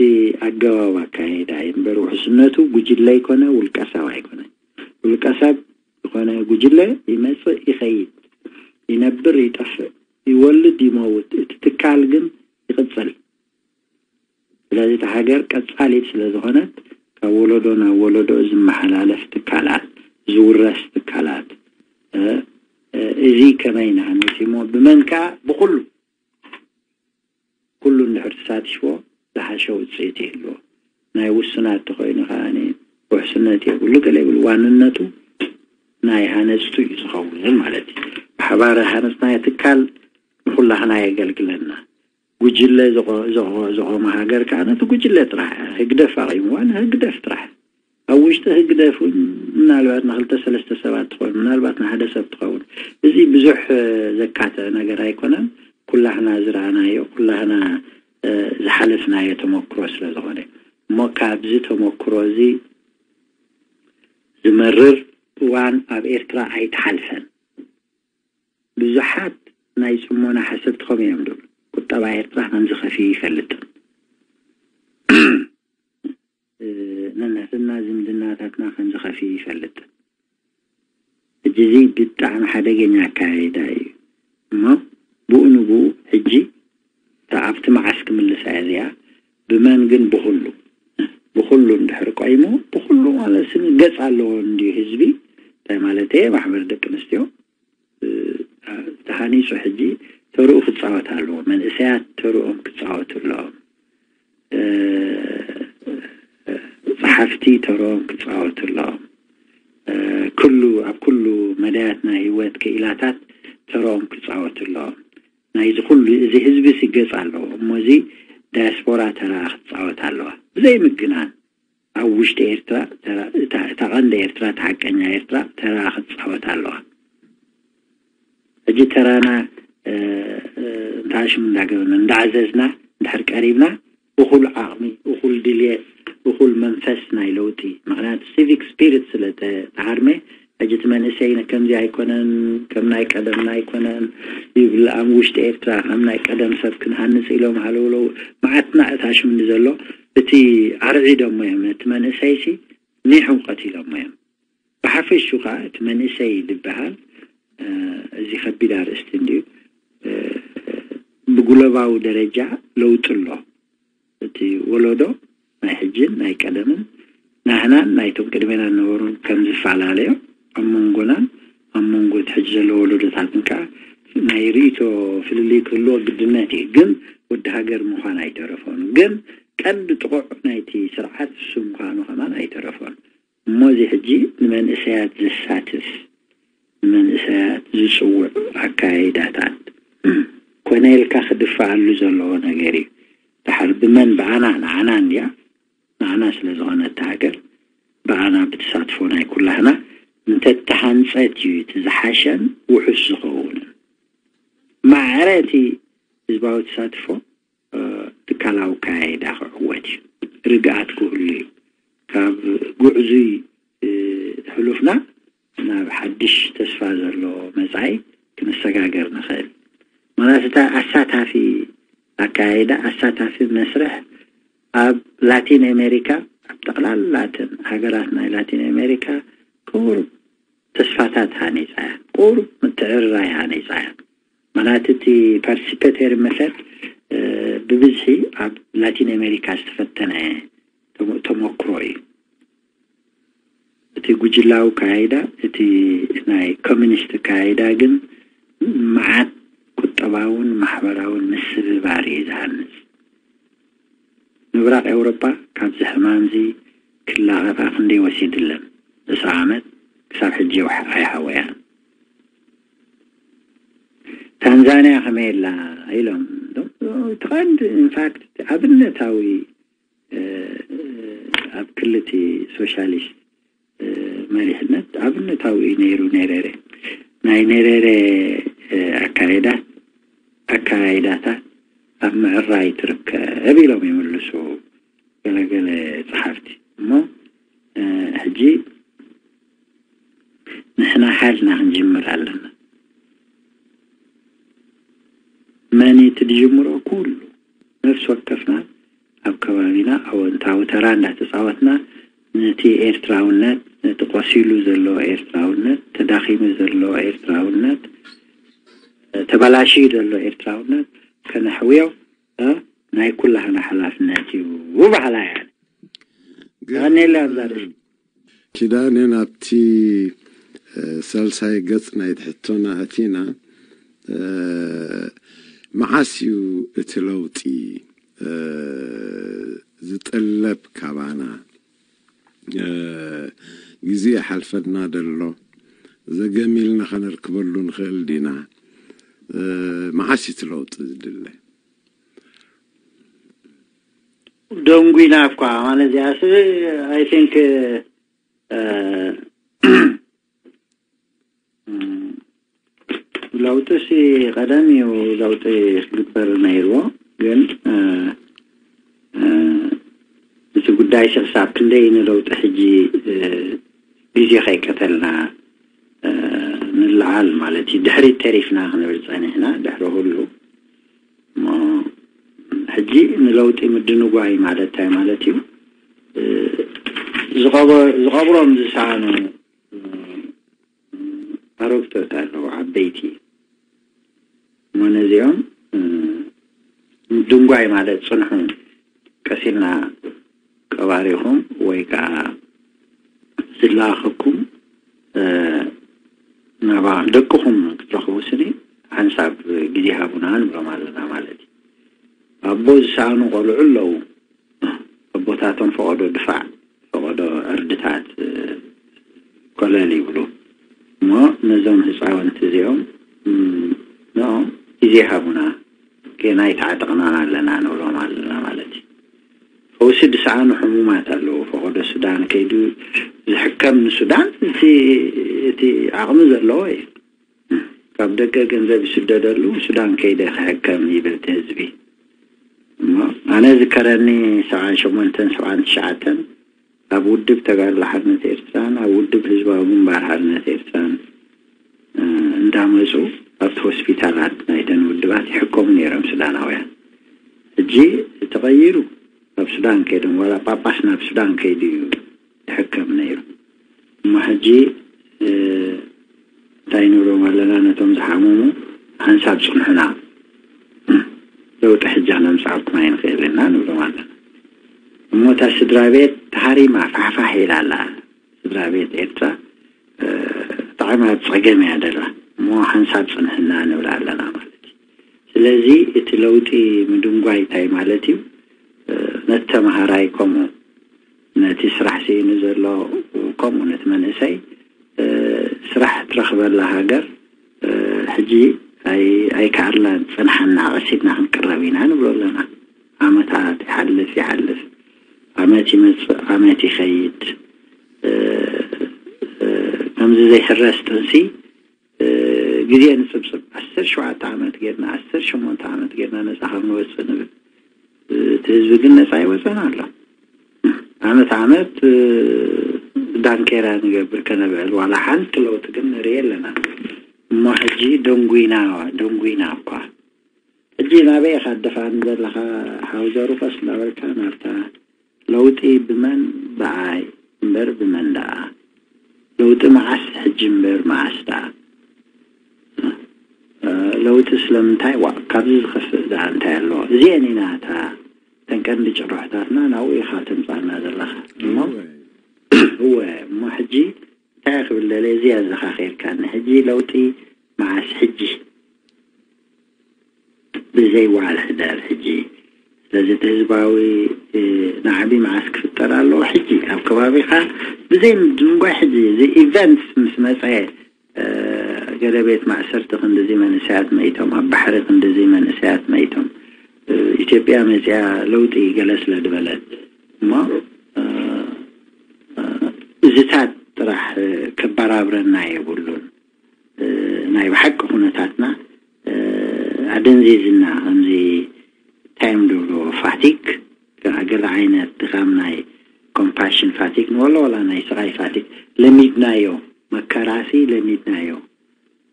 ኣገባብ ኣካይዳ እዩ እምበር፣ ውሕስነቱ ጉጅለ ኣይኮነ፣ ውልቀ ሰብ ኣይኮነ። ውልቀ ሰብ ዝኾነ ጉጅለ ይመጽእ ይኸይድ፣ ይነብር ይጠፍእ፣ ይወልድ ይመውት፣ እቲ ትካል ግን ይቕጽል። ስለዚ እታ ሃገር ቀጻሊት ስለ ዝኾነት ካብ ወለዶ ናብ ወለዶ ዝመሓላለፍ ትካላት፣ ዝውረስ ትካላት፣ እ፣ እ፣ እዚ ከመይ ንሃንጽ እሞ ብመን ከኣ ብኹሉ ኩሉ እንድሕር ተሳቲፍዎ ዝሓሸ ውፅኢት ይህልዎ። ናይ ውሱናት ተኾይኑ ከዓኒ ውሕስነት የብሉ፣ ገለ ይብሉ። ዋንነቱ ናይ ሃነፅቱ እዩ ዝኸውን ማለት እዩ። ብሓባር ሃነፅናዮ ትካል ንኹላህና የገልግለና። ጉጅለ ዘቆ-፣ ዘቆ-፣ ዘቆመ ሃገር ከዓ ነቲ ጉጅለ ጥራሕ ህግደፍ ኣቒምዋ ንህግደፍ ጥራሕ። ኣብ ውሽጢ ህግደፍ እውን ምናልባት ንክልተ ሰለስተ ሰባት ትኸውን፣ ምናልባት ንሓደ ሰብ ትኸውን። እዚ ብዙሕ፣ እ፣ ዘካትዕ ነገር ኣይኮነን። ኩላህና ዝረኣናዮ፣ ኩላህና፣ እ፣ ዝሓለፍናዮ ተመክሮ ስለ ዝኾነ። እሞ ካብዚ ተመክሮ እዚ ዝመርር እዋን ኣብ ኤርትራ ኣይተሓልፈን። ብዙሓት ናይ ጽሞና ሓሰብቲ ከምኡ እዮም ዝብሉ። ቁጠባ ኤርትራ ከም ዝኸፍእ ይፈልጥ። እ፣ ነንሕድና ዝምድናታትና ከም ዝኸፍእ ይፈልጥ። ሕጂ እዚ ብጣዕሚ ሓደገኛ ኣካያይዳ እዩ። እሞ ብኡ ንብኡ ሕጂ እታ ኣብቲ መዓስ ክምልሳ እያ እዚኣ፣ ብመን ግን? ብኹሉ፣ ብኹሉ እንድሕር ቆይሙ፣ ብኹሉ ማለት ስኒ ገጽ ኣለዎ እንድዩ ህዝቢ። እንታይ ማለት እየ? ማሕበር ደቂ ኣንስትዮ፣ እ፣ ተሃኒጹ ሕጂ ተርኡ ክጻወት ኣለዎ። መንእሰያት ተርኦም ክጻወቱ ኣለዎም። እ፣ ጸሓፍቲ ተርኦም ክጻወቱ ኣለዎም። እ፣ ኩሉ፣ ኣብ ኩሉ መዳያት ናይ ህይወት ክኢላታት ተርኦም ክጻወቱ ኣለዎም። ናይዚ ኩሉ እዚ ህዝቢ ስገጽ ኣለዎ። እሞ እዚ ዳያስፖራ ተራ ክጻወት ኣለዋ። ብዘይ ምግናን ኣብ ውሽጢ ኤርትራ ተራ፣ እታ፣ እታ ቀንዲ ኤርትራ፣ እታ ሓቀኛ ኤርትራ ተራ ክጻወት ኣለዋ። ሕጂ ተራና፣ እ፣ እ፣ እንተኣሽሙ እንዳገበርና፣ እንዳዓዘዝና፣ እንድሕር ቀሪብና፣ እኹል ዓቕሚ፣ እኹል ድልየት፣ እኹል መንፈስ ናይ ለውጢ፣ ምኽንያቱ ሲቪክ ስፒሪት ስለ ተ-፣ ተሃርመ፣ ሕጂ እቲ መንእሰይ ነ-፣ ከምዚ ኣይኮነን፣ ከም ናይ ቀደምና ኣይኮነን ይብል። ኣብ ውሽጢ ኤርትራ ከም ናይ ቀደም ሰብ ክንሃንጽ ኢሎም ሃለውለው፣ መዓትና እታሽምኒ ዘሎ፣ እቲ ኣርዒዶሞ እዮም። እቲ መንእሰይሲ ኒሕ እውቀት ኢሎሞ እዮም። ብሓፈሽኡ ኸዓ እቲ መንእሰይ ዝበሃል፣ እ፣ እዚ ከቢድ ኣርእስቲ እንድዩ። እ፣ ብጉለባዊ ደረጃ ለውጢ ኣሎ። እቲ ወለዶ ናይ ሕጅን ናይ ቀደምን ናህናን ናይቶም ቅድሜና ዝነበሩን ከም ዝፈላለዮ ኣብ መንጎናን ኣብ መንጎ እቲ ሕጂ ዘሎ ወለዶታትን ከዓ ናይ ርእይቶ ፍልልይ ክህልዎ ግድነት እዩ። ግን ወዲ ሃገር ምዃን ኣይተረፎን። ግን ቀንዲ ጥቑዕ ናይቲ ስርዓት እሱ ምዃኑ ከማን ኣይተረፎን። እሞ እዚ ሕጂ ንመንእሰያት ዘሳትፍ፣ ንመንእሰያት ዝጽውዕ ኣካያይዳታት ኮነ ኢልካ ክድፋኣሉ ዘለዎ ነገር እዩ። ድሓር ብመን? ብኣና፣ ንዓና እንድያ፣ ንዓና ስለ ዝኾነ እታ ሃገር ብኣና ብተሳትፎ ናይ ኩላህና እንተተሃንጸት እዩ እቲ ዝሓሸን ውሑስ ዝኸውንን። ማዕረ እቲ ህዝባዊ ተሳትፎ ትካላዊ ኣካያይዳ ክዕወት እዩ። ርግኣት ክህሉ እዩ። ካብ ጉዕዙይ ሕሉፍና ናብ ሓድሽ ተስፋ ዘሎ መጻኢ ክንሰጋገር ንኽእል። ማለት እታ ኣሳታፊ ኣካያይዳ፣ ኣሳታፊ መስርሕ ኣብ ላቲን ኣሜሪካ፣ ኣብ ጠቕላላተን ሃገራት ናይ ላቲን ኣሜሪካ ቁሩብ ተስፋታት ሃኒጻ እያ፣ ቁሩብ ምትዕርራይ ሃኒጻ እያ። ማለት እቲ ፓርቲሲፔተሪ መተድ ብብዝሒ ኣብ ላቲን ኣሜሪካ ዝተፈተነ ተመክሮ እዩ። እቲ ጉጅላዊ ካይዳ፣ እቲ ናይ ኮሚኒስት ካይዳ ግን መዓት ቁጠባውን ማሕበራውን ምስብባር እዩ ዝሃንጽ። ምብራቕ ኤውሮጳ ካብዚ ሕማምዚ ክላቐቓ ክንደይ ወሲድለን? ዕስራ ዓመት ክሳብ ሕጂ ኣይሓወያን። ታንዛንያ ከመይ ኣላ ኢሎም፣ ትቐንድ ኢንፋክት ኣብነታዊ ኣብ ክልቲ ሶሻሊስት መሪሕነት ኣብነታዊ እዩ ነይሩ። ኔሬሬ ናይ ኔሬሬ ኣካይዳ ኣካይዳታት ኣብ ምዕራይ ትርከብ ኢሎም ይምልሱ ገለገለ ጸሓፍቲ። እሞ ሕጂ ንሕና ሓልና ክንጅምር ኣለና። መን እቲ ዝጅምሮ? ኩሉ ነፍሲ ወከፍና ኣብ ከባቢና ኣወንታዊ ተራ እንዳተጻወትና ነቲ ኤርትራውነት፣ ነቲ ቆሲሉ ዘሎ ኤርትራውነት፣ ተዳኺሙ ዘሎ ኤርትራውነት፣ ተበላሽዩ ዘሎ ኤርትራውነት ከነሕውዮ ናይ ኩላህና ሓላፍነት እዩ በሃላይ እየ። ቀኒለ ኣብዛ ርኢስ። ኪዳነ፣ ናብቲ ሳልሳይ ገጽ ናይቲ ሕቶና ኣቲና፣ መዓስ እዩ እቲ ለውጢ ዝጥለብ ካባና? ግዜ ይሓልፈና ደሎ፣ ዘገም ኢልና ከነርክበሉ ንኽእል ዲና? መዓስ እዩ እቲ ለውጢ ዝድለ? ደንጉይና እኳ ማለት እዚኣስ፣ I think፣ ለውጢ ሲ ቀደም እዩ ለውጢ ክግበር ነይርዎ። ግን እቲ ጉዳይ ሲ ክሳብ ክንደይ ንለውጢ ሕጂ ግዜ ከይቀተልና ንለዓል ማለት እዩ። ድሕሪት ተሪፍና ክንብል ጸኒሕና ድሕሪ ኩሉ። ሕጂ ንለውጢ ምድንጓይ ማለት እንታይ ማለት እዩ? ዝቐብሮም ዝሰኣኑ ኣረግቶት ኣለዉ፣ ዓበይቲ። እሞ ነዚኦም ምድንጓይ ማለት ጽንሑ፣ ቀሲልና ቀባሪኹም ወይ ከዓ ዝለኣኸኩም ናባ ደቅኹም ክትረኽቡ ስኒ ሓንሳብ ግዜ ሃቡና ንብሎም ኣለና ማለት እዩ። ኣቦ ዝሰኣኑ ቆልዑ ኣለዉ። ኣቦታቶም ፈቐዶ ድፋዕ፣ ፈቐዶ ዕርድታት ኮለል ይብሉ። እሞ ነዞም ህፃውንቲ እዚኦም ንኦም ግዜ ሃቡና፣ ገና ይተዓጠቕናን ኣለና ንብሎም ኣለና ማለት እዩ። ፈውሲ ዝሰኣኑ ሕሙማት ኣለዉ። ፈቐዶ ሱዳን ከይዱ ዝሕከም ንሱዳን እቲ ዓቕሚ ዘለዎ እዩ። ካብ ደገ ገንዘብ ይስደደሉ፣ ሱዳን ከይደ ክሕከም ይብል እቲ ህዝቢ። እሞ ኣነ ዝከረኒ ሰብዓን ሸሞንተን ሰብዓን ትሽዓተን ኣብ ውድብ ተጋድሎ ሓርነት ኤርትራን ኣብ ውድብ ህዝባዊ ግንባር ሓርነት ኤርትራን እንዳመፁ ኣብቲ ሆስፒታላት ናይተን ውድባት ይሕከሙ ነይሮም ሱዳናውያን። ሕጂ ተቐይሩ፣ ኣብ ሱዳን ከይዶም፣ ዋላ ጳጳስ ናብ ሱዳን ከይዱ እዩ ይሕከም ነይሩ። እሞ ሕጂ እንታይ ንብሎም ኣለና? ነቶም ዝሓመሙ ሓንሳብ ጽንሑና፣ ለውጢ ሕጂ ክነምጽኣልኩም ኣይንኽእል ኢና ንብሎም ኣለና። እሞ እታ ስድራ ቤት ተሃሪማ ፋሕፋሕ ኢላ ኣላ። ስድራ ቤት ኤርትራ ብጣዕሚ ኣብ ጸገም እያ ደላ። እሞ ሓንሳብ ጽንሕና ንብል ኣለና ማለት እዩ። ስለዚ እቲ ለውጢ ምድንጓይ እንታይ ማለት እዩ? ነቲ ተምሃራይ ከምኡ ነቲ ስራሕ ስኢኑ ዘሎ፣ ከምኡ ነቲ መንእሰይ፣ እ፣ ስራሕ ትረኽበላ ሃገር፣ እ፣ ሕጂ ኣይ-፣ ኣይከኣልናን፣ ጽንሓና፣ ቀሲትና ክንቅረብ ኢና ንብሎ ኣለና። ዓመታት ይሓልፍ፣ ይሓልፍ፣ ዓመት ይመጽእ፣ ዓመት ይኸይድ። እ፣ እ፣ ከምዚ ዘይሕረስ ጥንሲ፣ እ፣ ግዜ ንጽብጽብ። ዓሰርተ ሸውዓተ ዓመት ጌርና፣ ዓሰርተ ሸሞንተ ዓመት ጌርና ነጻ ከም ንወጽእ ንብል። እ፣ እቲ ህዝቢ ግን ነጻ ይወጸን ኣሎ። ዓመት ዓመት፣ እ፣ ዳንኬራ ንገብር ከነብዕል፣ ዋላ ሓንቲ ለውጢ ግን ንርኢ ኣለና። እሞ ሕጂ ደንጉይና፣ ደንጉይና እኳ። ሕጂ ናበይ ኢኻ ትደፋኒ ዘለኻ? ሓውዘሩ ቀስ እናበልካ ናብታ ለውጢ ብመን? ብኣይ እምበር ብመን ደኣ? ለውጢ መዓስ? ሕጂ እምበር መዓስ ደኣ? እ፣ ለውጢ ስለምንታይ? ዋ፣ ካብዚ ዝኸፍእ ደኣ እንታይ ኣሎ? እዚአን ኢና እታ፣ እተን ቀንዲ ጭርሖታትና ናብኡ ኢኻ ተምጻና ዘለኻ። እሞ፣ እወ። እወ፣ እሞ ሕጂ እንታይ ክብል ደለ? እዚኣ ዘኻኺርካኒ። ሕጂ ለውጢ መዓስ? ሕጂ። ብዘይ ዋል ሕደር ሕጂ። ስለዚ እቲ ህዝባዊ፣ እ፣ ናዕቢ መዓስ ክፍጠር ኣለዎ? ሕጂ ኣብ ከባቢኻ ብዘይ ምድንጓይ ሕጂ እዚ ኢቨንትስ ምስ መጸ፣ እ፣ ገለ ቤት ማእሰርቲ ክንድዚ መንእሰያት መይቶም፣ ኣብ ባሕሪ ክንድዚ መንእሰያት መይቶም፣ እ፣ ኢትዮጵያ መጽያ ለውጢ ገለ ስለ ዝበለት እሞ፣ እ፣ እ፣ እዚታት ጥራሕ፣ እ፣ ከባራብረና የብሉን። እ፣ ናይ ብሓቂ ኩነታትና፣ እ፣ ኣደንዚዝና፣ ከምዚ እንታይ እዮም ዝብልዎ፣ ፋቲግ፣ ገለ ዓይነት ድኻም፣ ናይ ኮምፓሽን ፋቲግ ንበሎ፣ ዋላ ናይ ስቓይ ፋቲግ ለሚድናዮ፣ መከራሲ ለሚድናዮ።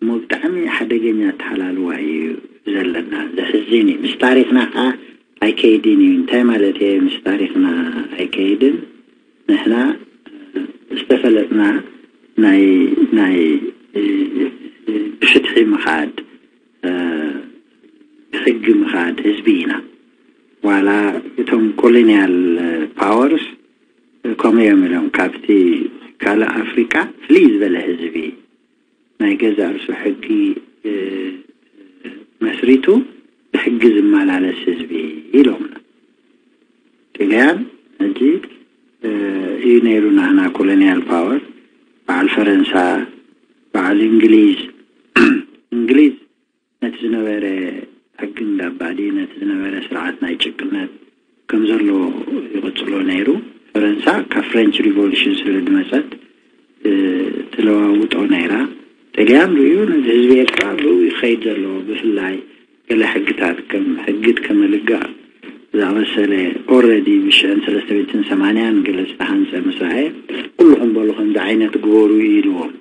እሞ ብጣዕሚ ሓደገኛ ኣተሃላልዋ እዩ ዘለና። ዘሕዝን እዩ። ምስ ታሪኽና ከዓ ኣይከይድን እዩ። እንታይ ማለት እየ ምስ ታሪኽና ኣይከይድን? ንሕና ዝተፈለጥና ናይ፣ ናይ፣ እ፣ ብፍትሒ ምኻድ፣ እ፣ ብሕጊ ምኻድ ህዝቢ ኢና። ዋላ እቶም ኮሎኒያል ፓወርስ ከምኡ እዮም ኢሎም፣ ካብቲ ካልእ ኣፍሪቃ ፍልይ ዝበለ ህዝቢ፣ ናይ ገዛእ ርእሱ ሕጊ፣ እ፣ መስሪቱ ብሕጊ ዝመላለስ ህዝቢ ኢሎምና። ጥልያን ሕጂ፣ እ፣ እዩ ነይሩ ናህና ኮሎኒያል ፓወር፣ በዓል ፈረንሳ፣ በዓል እንግሊዝ። እንግሊዝ ነቲ ዝነበረ ሕጊ እንዳባዲ፣ ነቲ ዝነበረ ስርዓት ናይ ጭቅነት ከም ዘሎ ይቕጽሎ ነይሩ። ፈረንሳ ካብ ፍሬንች ሪቮሉሽን ስለ ዝመጸት፣ እ፣ ትለዋውጦ ነይራ። ጥልያን ርእዩ ነዚ ህዝቢ ኤርትራ ብኡ ይኸይድ ዘለዎ፣ ብፍላይ ገለ ሕግታት ከም ሕጊ ከመልጋእ ዝኣመሰለ ኦረዲ ብሽሕን ሰለስተ ሚእትን ሰማንያን ገለ ዝተሃንጸ ምስ ረኣየ፣ ኩልኹም በሉ ከምዚ ዓይነት ግበሩ ኢልዎም።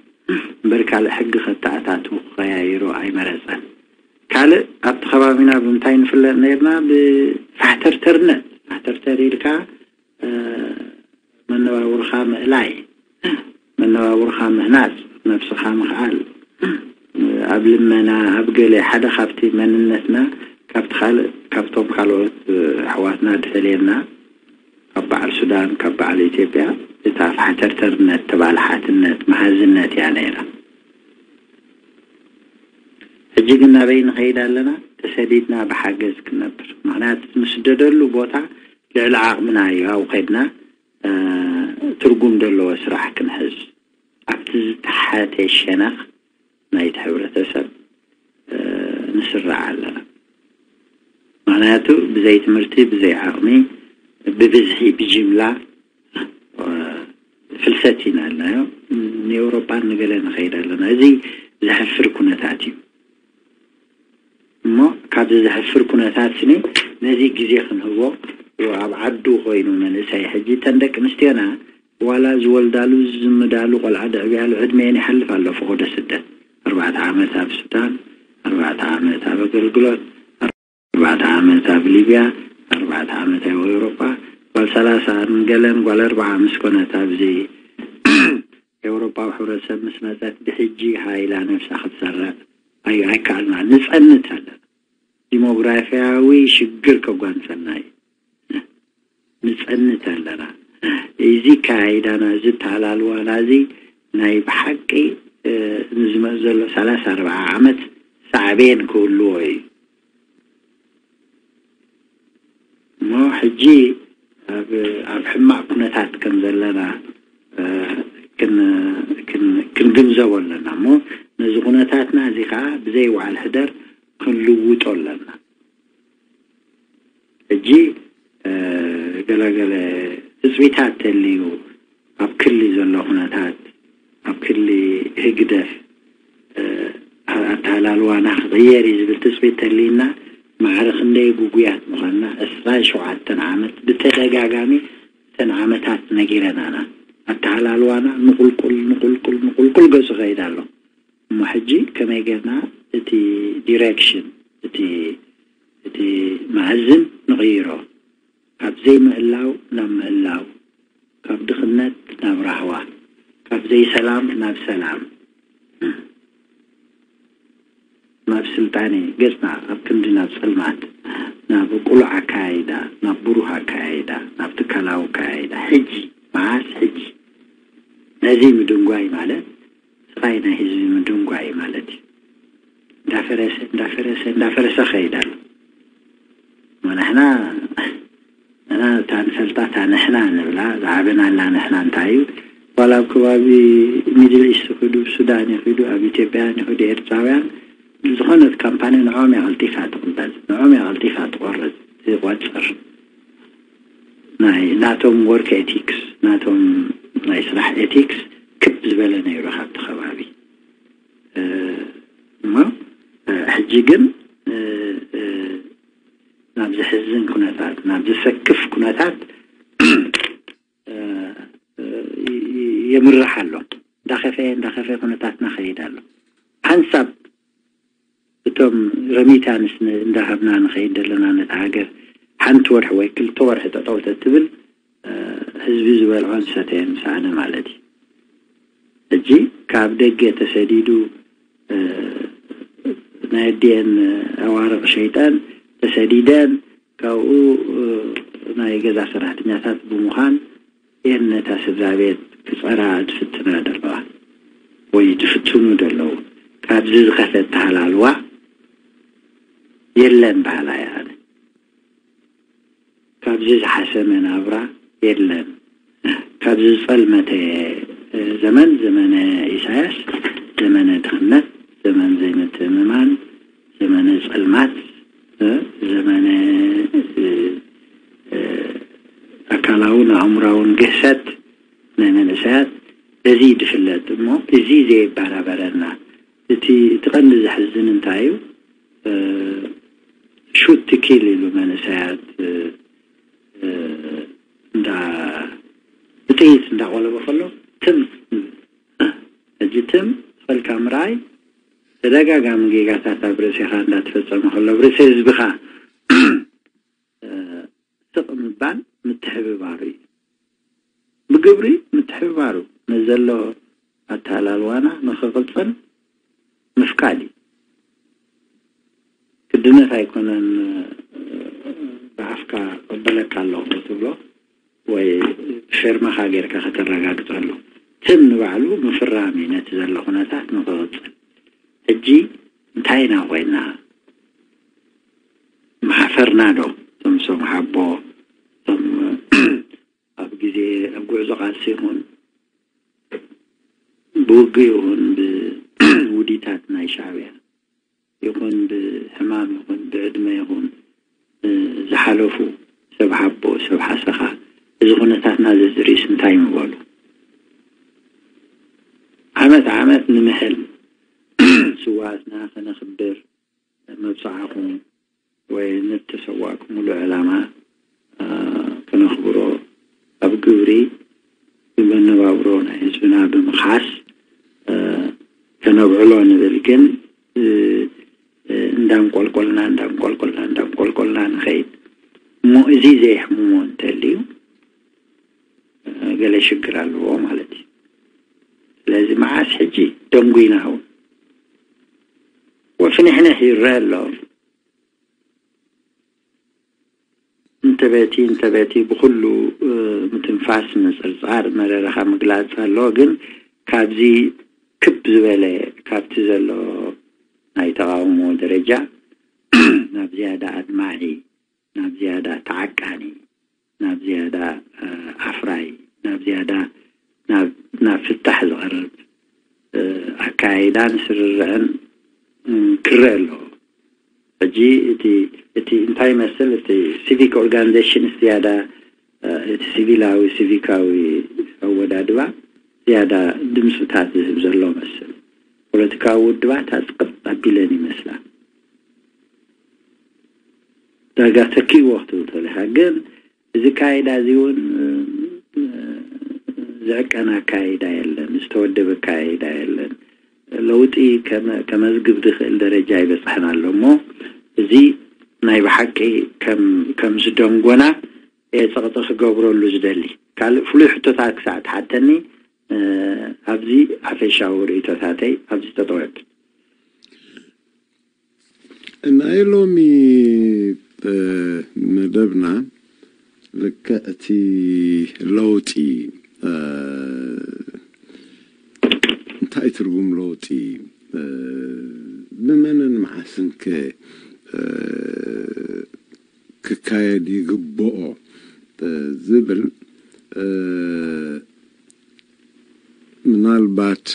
እምበር ካልእ ሕጊ ከተኣታትዉ ክቐያይሮ ኣይመረጸን። ካልእ ኣብቲ ከባቢና ብምንታይ ንፍለጥ ነይርና? ብፋሕተርተርነት። ፋሕተርተር ኢልካ፣ እ፣ መነባብሮኻ ምእላይ፣ መነባብሮኻ ምህናጽ፣ ነብስኻ ምኽኣል፣ ኣብ ልመና፣ ኣብ ገለ ሓደ ካብቲ መንነትና ካብቲ ካልእ፣ ካብቶም ካልኦት ኣሕዋትና ተፈልየና፣ ካብ በዓል ሱዳን፣ ካብ በዓል ኢትዮጵያ፣ እታ ፋሕተርተርነት፣ ተባላሓትነት፣ መሃዝነት እያ ነይራ። ሕጂ ግን ናበይ ንኸይድ ኣለና? ተሰዲድና ብሓገዝ ክንነብር። ምኽንያቱ እቲ ንስደደሉ ቦታ ልዕሊ ዓቕምና እዩ። ኣብኡ ከድና፣ እ፣ ትርጉም ዘለዎ ስራሕ ክንሕዝ፣ ኣብቲ ዝተሓተ ሸነኽ ናይቲ ሕብረተሰብ፣ እ፣ ንስራዕ ኣለና። ምኽንያቱ ብዘይ ትምህርቲ፣ ብዘይ ዓቕሚ፣ ብብዝሒ፣ ብጅምላ፣ እ፣ ፍልሰት ኢና ኣለናዮ። ንኤውሮጳን ንገለ ንኸይድ ኣለና። እዚ ዘሕፍር ኩነታት እዩ። እሞ ካብዚ ዘሕፍር ኩነታት ስኒ ነዚ ግዜ ክንህቦ፣ ኣብ ዓዱ ኮይኑ መንእሰይ፣ ሕጂ እተን ደቂ ኣንስትዮና ዋላ ዝወልዳሉ ዝዝምዳሉ ቆልዓ ደዕብያሉ ዕድሜን ይሓልፍ ኣሎ፣ ፈቐዶ ስደት። ኣርባዕተ ዓመት ኣብ ሱዳን፣ ኣርባዕተ ዓመት ኣብ ኣገልግሎት፣ ኣርባዕተ ዓመት ኣብ ሊብያ፣ ኣርባዕተ ዓመት ኣብ ኤውሮጳ፣ ጓል ሰላሳ ገለን ጓል ኣርባዓ ምስ ኮነት ኣብዚ ኤውሮጳዊ ሕብረተሰብ ምስ መጸት፣ ብሕጂ ሃይላ ነብሳ ክትሰርዕ ኣይ-፣ ኣይከኣልና። ንጸንት ኣለና። ዲሞግራፊያዊ ሽግር ከጓንፈና እዩ። ንጸንት ኣለና። እዚ ካይዳና፣ እዚ ተሃላልዋና፣ እዚ ናይ ብሓቂ፣ እ፣ ንዝመጽእ ዘሎ ሰላሳ ኣርባዓ ዓመት ሳዕቤን ክህልዎ እዩ። እሞ ሕጂ፣ ኣብ ኣብ ሕማቕ ኩነታት ከም ዘለና እ፣ ክን- ክን- ክንግንዘቦ ኣለና። እሞ ነዚ ኩነታትና እዚ ከዓ ብዘይ ዋዕል ሕደር ክንልውጦ ኣለና። ሕጂ እ፣ ገለገለ ትፅቢታት ተልዩ ኣብ ክሊ ዘሎ ኩነታት፣ ኣብ ክሊ ህግደፍ እ፣ ኣተሃላልዋና ክቕየር እዩ ዝብል ትፅቢት ተልዩና፣ ማዕረ ክንደይ ጉጉያት ምዃንና ዕስራን ሸውዓተን ዓመት ብተደጋጋሚ እተን ዓመታት ነጊረናና። ኣተሃላልዋና ንቁልቁል ንቁልቁል ንቁልቁል ገፁ ከይድ ኣሎ። እሞ ሕጂ ከመይ ጌርና እቲ ዲሬክሽን፣ እቲ እቲ መኣዝን ንቕይሮ? ካብ ዘይምህላው ናብ ምህላው፣ ካብ ድኽነት ናብ ራህዋ፣ ካብ ዘይሰላም ናብ ሰላም፣ ናብ ስልጣኔ ገጽና ኣብ ክንዲ ናብ ጸልማት፣ ናብ ቅሉዕ ኣካያይዳ፣ ናብ ብሩህ ኣካያይዳ፣ ናብ ትካላዊ ኣካያይዳ። ሕጂ፣ መዓስ? ሕጂ። ነዚ ምድንጓይ ማለት ስቓይ ናይ ህዝቢ ምድንጓይ ማለት እዩ። እንዳፈረሰ እንዳፈረሰ እንዳፈረሰ ከይድ ኣሎ። ንሕና ንሕና እታ ንፈልጣ እታ ንሕና ንብላ ዝዓበናላ ንሕና እንታይ እዩ? ዋላ ኣብ ከባቢ ሚድል ኢስት ይኹዱ፣ ሱዳን ይኹዱ፣ ኣብ ኢትዮጵያን ይኹዱ ኤርትራውያን፣ ዝኾነት ካምፓኒ ንዖም እያ ቀልጢፋ ትቕበል፣ ንዖም እያ ቀልጢፋ ትቆርጽ ትቆጽር። ናይ ናቶም ወርክ ኤቲክስ፣ ናቶም ናይ ስራሕ ኤቲክስ ክብ ዝበለ ነይሩ ካብቲ ከባቢ። እሞ ሕጂ ግን ናብ ዘሕዝን ኩነታት፣ ናብ ዘሰክፍ ኩነታት የምርሕ ኣሎ። እንዳኸፈ እንዳኸፈ ኩነታትና ከይድ ኣሎ። ሓንሳብ እቶም ረሚታንስ እንዳሃብና ንኸይድ ዘለና ነታ ሃገር ሓንቲ ወርሒ ወይ ክልተ ወርሒ ጠጠው ተትብል ህዝቢ ዝበልዖን ዝሰተየን ምሰኣነ ማለት እዩ። ሕጂ ካብ ደገ ተሰዲዱ ናይ ኣዲኤን ኣዋርቕ ሸይጠን ተሰዲደን ካብኡ ናይ ገዛ ሰራሕተኛታት ብምዃን እየን ነታ ስድራ ቤት ክጸራ ዝፍትና ዘለዋ ወይ ዝፍትኑ ዘለዉ። ካብዚ ዝኸፈ ኣተሃላልዋ የለን በሃላይ ኣነ። ካብዚ ዝሓሰመ ናብራ የለን። ካብዚ ዝጸልመተ ዘመን፣ ዘመነ ኢሳያስ፣ ዘመነ ድኽነት፣ ዘመን ዘይምትእምማን፣ ዘመነ ጸልማት፣ ዘመነ ኣካላውን ኣእምራውን ግህሰት ናይ መንእሰያት በዚ ድፍለጥ እሞ እዚ ዘየባራበረና። እቲ እቲ ቀንዲ ዘሕዝን እንታይ እዩ? ሹት ኪል ኢሉ መንእሰያት እንዳ ብጥይት እንዳቆለበ ከሎ ትም። ሕጂ ትም ፈልካ ምርኣይ ተደጋጋሚ ጌጋታት ኣብ ርእስኻ እንዳተፈጸመ ከሎ ኣብ ርእሲ ህዝብኻ ስቕ ምባል ምትሕብባሩ እዩ። ብግብሪ ምትሕብባሩ ነዘሎ ኣተሃላልዋና ንኽቕጽል ምፍቃድ እዩ። ግድነት ኣይኮነን ብኣፍካ ቀበለካ ኣለኹ ክትብሎ ወይ ብፌርማኻ ጌርካ ከተረጋግጸሉ። ትም ንባዕሉ ምፍራም እዩ ነቲ ዘሎ ኩነታት ንኽቕጽል። ሕጂ እንታይ ኢና ኮይና? መሓፈርና ዶ? እቶም ሶም ሓቦ እቶም ኣብ ግዜ ኣብ ጉዕዞ ቃልሲ ይኹን ብውግእ ይኹን ብውዲታት ናይ ሻዕብያ ይኹን ብሕማም ይኹን ብዕድመ ይኹን ዝሓለፉ ሰብ ሓቦ ሰብ ሓሰኻ እዚ ኩነታትና ዘዝርእስ እንታይ ምበሉ? ዓመት ዓመት ንምሕል ስዋእትና ከነኽብር መብጽዓኹም ወይ ነተሰዋእኩምሉ ዕላማ ከነኽብሮ ኣብ ግብሪ ብመነባብሮ ናይ ህዝብና ብምኽሓስ ከነብዕሎ ንብል። ግን እንዳንቆልቆልና እንዳንቆልቆልና እንዳንቆልቆልና ንኸይድ እሞ እዚ ዘየሕምሞ እንተልዩ ገለ ሽግር ኣለዎ ማለት እዩ። ስለዚ መዓስ ሕጂ ደንጉይና እውን ወፍንሕንሕ ይረአ ኣሎ። እንተበቲ እንተበቲ ብኹሉ ምትንፋስ ምጽርጻር መረረኻ ምግላጽ ኣሎ። ግን ካብዚ ክብ ዝበለ ካብቲ ዘሎ ናይ ተቓውሞ ደረጃ ናብ ዝያዳ ኣድማዒ ናብ ዝያዳ ተዓቃኒ ናብ ዝያዳ ኣፍራይ፣ ናብ ዝያዳ ናብ ፍታሕ ዝቐርብ ኣካይዳን ስርርዕን ክረአ ኣለዎ። ሕጂ እቲ እንታይ ይመስል? እቲ ሲቪክ ኦርጋኒዜሽን ዝያዳ፣ እቲ ሲቪላዊ፣ ሲቪካዊ ኣወዳድባ ዝያዳ ድምፅታት ዝህብ ዘሎ መስል። ፖለቲካዊ ውድባት ኣፅቅጥ ኣቢለን ይመስላ። ዳጋ ተኪእዎ ክትብል ተለካ ግን እዚ ካይዳ እዚ እውን ዝዕቀን ኣካይዳ የለን፣ ዝተወደበ ካይዳ የለን። ለውጢ ከመዝግብ ዝኽእል ደረጃ ይበፅሐን ኣሎ እሞ፣ እዚ ናይ ብሓቂ ከም ዝደንጎና እየ ፀቕጢ ክገብረሉ ዝደሊ። ካልእ ፍሉይ ሕቶታት ክሳዕ ትሓተኒ፣ ኣብዚ ሓፈሻዊ ርእይቶታተይ ኣብዚ ጠጠወት። ናይ ሎሚ መደብና ልክዕ እቲ ለውጢ እንታይ ትርጉም ለውጢ፣ ብመንን መዓስንከ ክካየድ ይግብኦ ዝብል፣ ምናልባት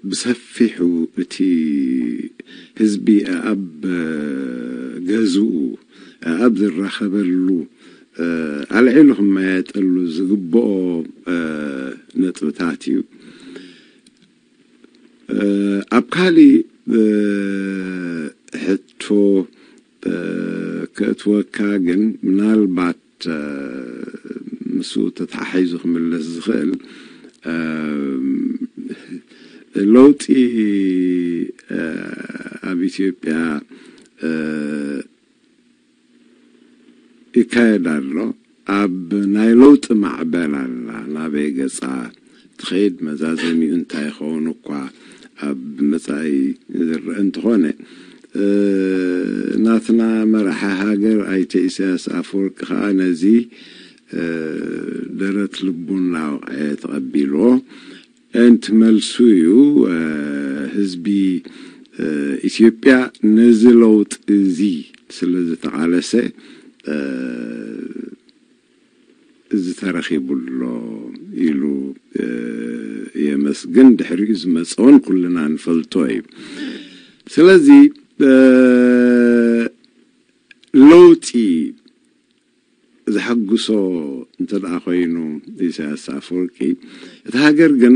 ብሰፊሑ እቲ ህዝቢ ኣብ ገዝኡ ኣብ ዝራኸበሉ ኣልዒሉ ክመያየጠሉ ዝግብኦ ነጥብታት እዩ። ኣብ ካሊእ ሕቶ ከእትወካ ግን ምናልባት ምስ ተተሓሒዙ ክምለስ ዝኽእል ለውጢ ኣብ ኢትዮጵያ ይካየድ ኣሎ። ኣብ ናይ ለውጢ ማዕበል ኣላ። ናበይ ገፃ ትኸይድ መዛዘሚኡ እንታይ ይኸውን እኳ ኣብ መፃኢ ዝረአ እንተኾነ፣ ናትና መራሒ ሃገር ኣይተ ኢሳያስ ኣፈወርቂ ከዓ ነዚ ደረት ልቡ እናወቕዐ ተቐቢልዎ። እንቲ መልሱ እዩ። ህዝቢ ኢትዮጵያ ነዚ ለውጢ እዚ ስለ ዝተቓለሰ እዚ ተረኺቡ ኣሎ ኢሉ የመስግን። ድሕሪኡ ዝመፀውን ኩልና ንፈልጦ እዩ። ስለዚ ለውጢ ዘሐጉሶ እንተ ደኣ ኮይኑ ኢሳያስ ኣፈወርቂ፣ እቲ ሃገር ግን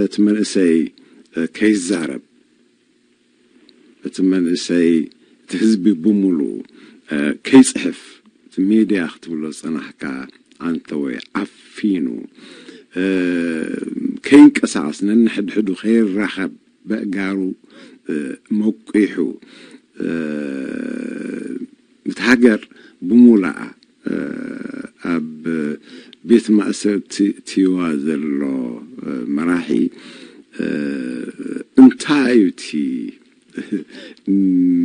እቲ መንእሰይ ከይዛረብ፣ እቲ መንእሰይ እቲ ህዝቢ ብምሉኡ ከይፅሕፍ፣ እቲ ሚድያ ክትብሎ ዝፀናሕካ ኣንተወይ ዓፊኑ፣ ከይንቀሳቐስ፣ ነንሕድሕዱ ከይራኸብ፣ በእጋሩ መቂሑ፣ እቲ ሃገር ብሙላኣ ኣብ ቤት ማእሰርቲ እትይዋ ዘሎ መራሒ እንታይ እዩ እቲ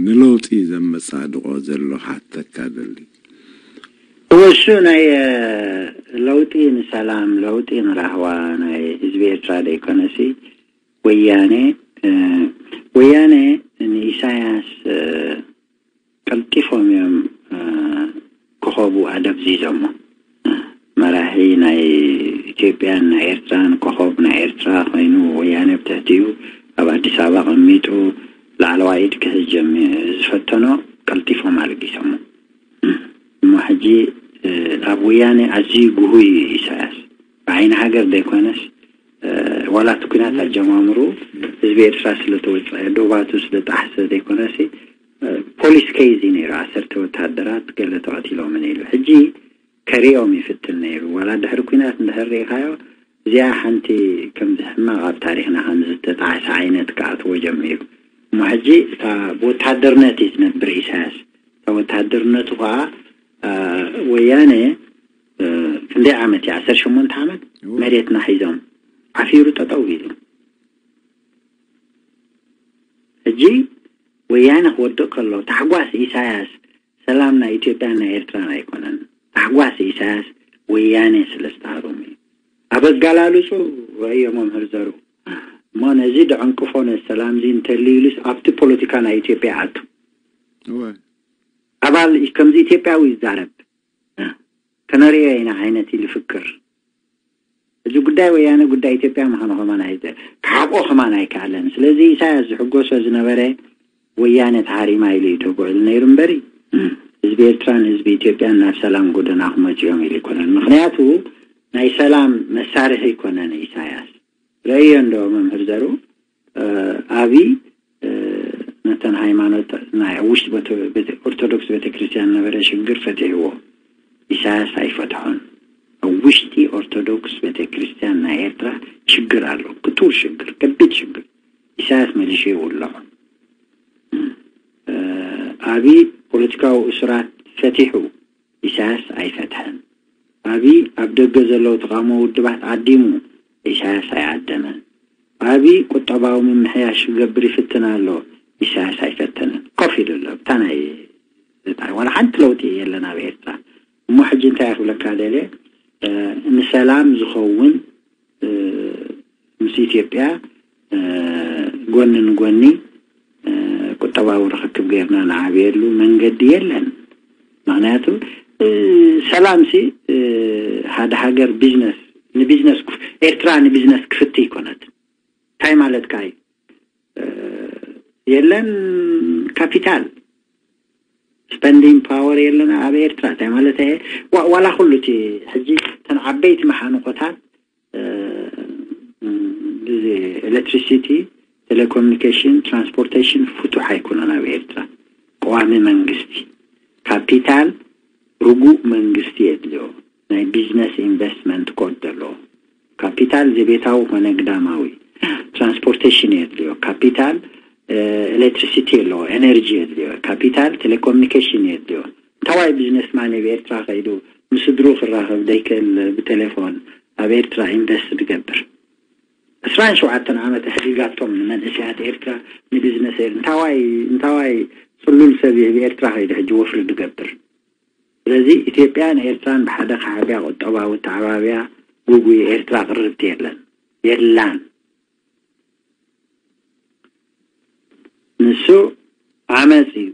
ንለውጢ ዘመጻድቆ ዘሎ? ሓተካ ደሊ። እወሱ ናይ ለውጢ ንሰላም፣ ለውጢ ንራህዋ ናይ ህዝቢ ኤርትራ ደይኮነሲ፣ ወያነ ወያነ ንኢሳያስ ቀልጢፎም እዮም ኮኸቡ ኣደብዚዞሞ። መራሒ ናይ ኢትዮጵያን ናይ ኤርትራን ኮኸብ ናይ ኤርትራ ኮይኑ፣ ወያነ ብትሕቲኡ ኣብ ኣዲስ ኣበባ ቀሚጡ ላዕለዋይ ኢድ ክሕዝ ዝፈተኖ ቀልጢፎም ኣለጊሶሞ። እሞ ሕጂ ኣብ ወያነ ኣዝዩ ግሁይ እዩ ኢሳያስ። ብዓይኒ ሃገር ዘይኮነስ፣ ዋላ እቲ ኲናት ኣጀማምሩ ህዝቢ ኤርትራ ስለተወፀ፣ ዶባቱ ስለጣሕሰ ዘይኮነሲ፣ ፖሊስ ኬዝ እዩ ነይሩ። ዓሰርተ ወታደራት ገለ ተቐቲሎምን ኢሉ። ሕጂ ከርእዮም ይፍትን ነይሩ። ዋላ ድሕሪ ኲናት እንድሕር ርኢኻዮ፣ እዚኣ ሓንቲ ከምዚ ሕማቕ ኣብ ታሪኽና ከም ዝተጣዕሰ ዓይነት ክኣትዎ ጀሚሩ። እሞ ሕጂ እታ ብወታደርነት እዩ ዝነብር ኢሳያስ። እታ ወታደርነቱ ከዓ፣ ወያነ ክንደይ ዓመት እያ? ዓሰርተ ሸሞንተ ዓመት መሬትና ሒዞም ዓፊሩ ጠጠው ኢሉ። ሕጂ ወያነ ክወድቕ ከሎ ታሕጓስ ኢሳያስ ሰላም ናይ ኢትዮጵያን ናይ ኤርትራን ኣይኮነን። ታሕጓስ ኢሳያስ ወያነ ስለ ዝተሃሮም እዩ። ኣብ ኣጋላልጹ ረእዮ መምህር ዘሩ። እሞ ነዚ ደዕንቅፎ ነዚ ሰላም እዚ እንተልዩሉስ ኣብቲ ፖለቲካ ናይ ኢትዮጵያ ኣቱ። ኣባል ከምዚ ኢትዮጵያዊ ይዛረብ። ከነርእዮ ኢና ዓይነት ኢሉ ፍክር። እዚ ጉዳይ ወያነ ጉዳይ ኢትዮጵያ ምዃኑ ከማን ኣይተ-፣ ክሓብኦ ከማን ኣይከኣለን። ስለዚ ኢሳያስ ዝሕጎሶ ዝነበረ ወያነ ተሃሪማ ኢሉ እዩ ተጉዕል ነይሩ እምበሪ፣ ህዝቢ ኤርትራን ህዝቢ ኢትዮጵያን ናብ ሰላም ጎደና ክመጽኦም ኢሉ ኣይኮነን። ምኽንያቱ ናይ ሰላም መሳርሒ ኣይኮነን ኢሳያስ። ረእዮ እንዶ መምህር ዘሩ፣ እ፣ ኣብይ፣ እ፣ ነተን ሃይማኖት ናይ ውሽጢ ቤተ-፣ ቤተ-፣ ኦርቶዶክስ ቤተክርስትያን ነበረ ሽግር ፈቲሕዎ። ኢሳያስ ኣይፈትሖን። ኣብ ውሽጢ ኦርቶዶክስ ቤተክርስትያን ናይ ኤርትራ ሽግር ኣሎ። ክቱር ሽግር፣ ከቢድ ሽግር። ኢሳያስ መሊሹ ይውልዖ። እ፣ ኣብይ ፖለቲካዊ እሱራት ፈቲሑ። ኢሳያስ ኣይፈትሐን። ኣብይ ኣብ ደገ ዘለዉ ተቓውሞ ውድባት ዓዲሙ። ኢሳያስ ኣይዓደመን። ኣብይ ቁጠባዊ ምምሕያሽ ክገብር ይፍትን ኣሎ። ኢሳያስ ኣይፈተነን። ኮፍ ኢሉ ኣሎ። ብታ ናይ፣ ብታ ዋላ ሓንቲ ለውጢ የለን ኣብ ኤርትራ። እሞ ሕጂ እንታይ ክብለካ ደልየ፣ እ፣ ንሰላም ዝኸውን፣ እ፣ ምስ ኢትዮጵያ፣ እ፣ ጎኒ ንጎኒ፣ እ፣ ቁጠባዊ ርኽክብ ጌርና ንዓብየሉ መንገዲ የለን። ምኽንያቱ፣ እ፣ ሰላምሲ፣ እ፣ ሓደ ሃገር ቢዝነስ፣ ንቢዝነስ ክፍ-፣ ኤርትራ ንቢዝነስ ክፍቲ ኣይኮነትን። እንታይ ማለትካ እዩ? እ፣ የለን ካፒታል፣ ስፐንዲንግ ፓወር የለን ኣብ ኤርትራ። እንታይ ማለት እየ? ዋ-፣ ዋላ ኩሉ እቲ ሕጂ እተን ዓበይቲ መሓንቆታት፣ እ፣ እ፣ እዚ ኤሌክትሪሲቲ፣ ቴሌኮሙኒኬሽን፣ ትራንስፖርቴሽን ፍቱሕ ኣይኮነን ኣብ ኤርትራ። ቀዋሚ መንግስቲ፣ ካፒታል ርጉእ መንግስቲ የድልዮ። ናይ ቢዝነስ ኢንቨስትመንት ኮድ ዘለዎ ካፒታል ዘቤታዊ ኮነ ግዳማዊ፣ ትራንስፖርቴሽን የድልዮ። ካፒታል፣ እ፣ ኤሌክትሪሲቲ ኣለዎ፣ ኤነርጂ የድልዮ። ካፒታል ቴሌኮሙኒኬሽን የድልዮ። እንታዋይ ቢዝነስማን ኣብ ኤርትራ ከይዱ ምስ ስድሩ ክራኸብ ዘይክእል ብቴሌፎን ኣብ ኤርትራ ኢንቨስት ዝገብር? ዕስራን ሸውዓተን ዓመት ኣሕዲጋቶም ንመንእሰያት ኤርትራ ንቢዝነስ ኤር-፣ እንታዋይ፣ እንታዋይ ጽሉል ሰብ እዩ ኣብ ኤርትራ ከይዱ ሕጂ ወፍሪ ዝገብር? ስለዚ ኢትዮጵያን ኤርትራን ብሓደ ክሓብያ ቁጠባዊ ተዓባብያ ጉጉይ ኤርትራ ቅርብቲ የለን፣ የላን። ንሱ ዓመጽ እዩ።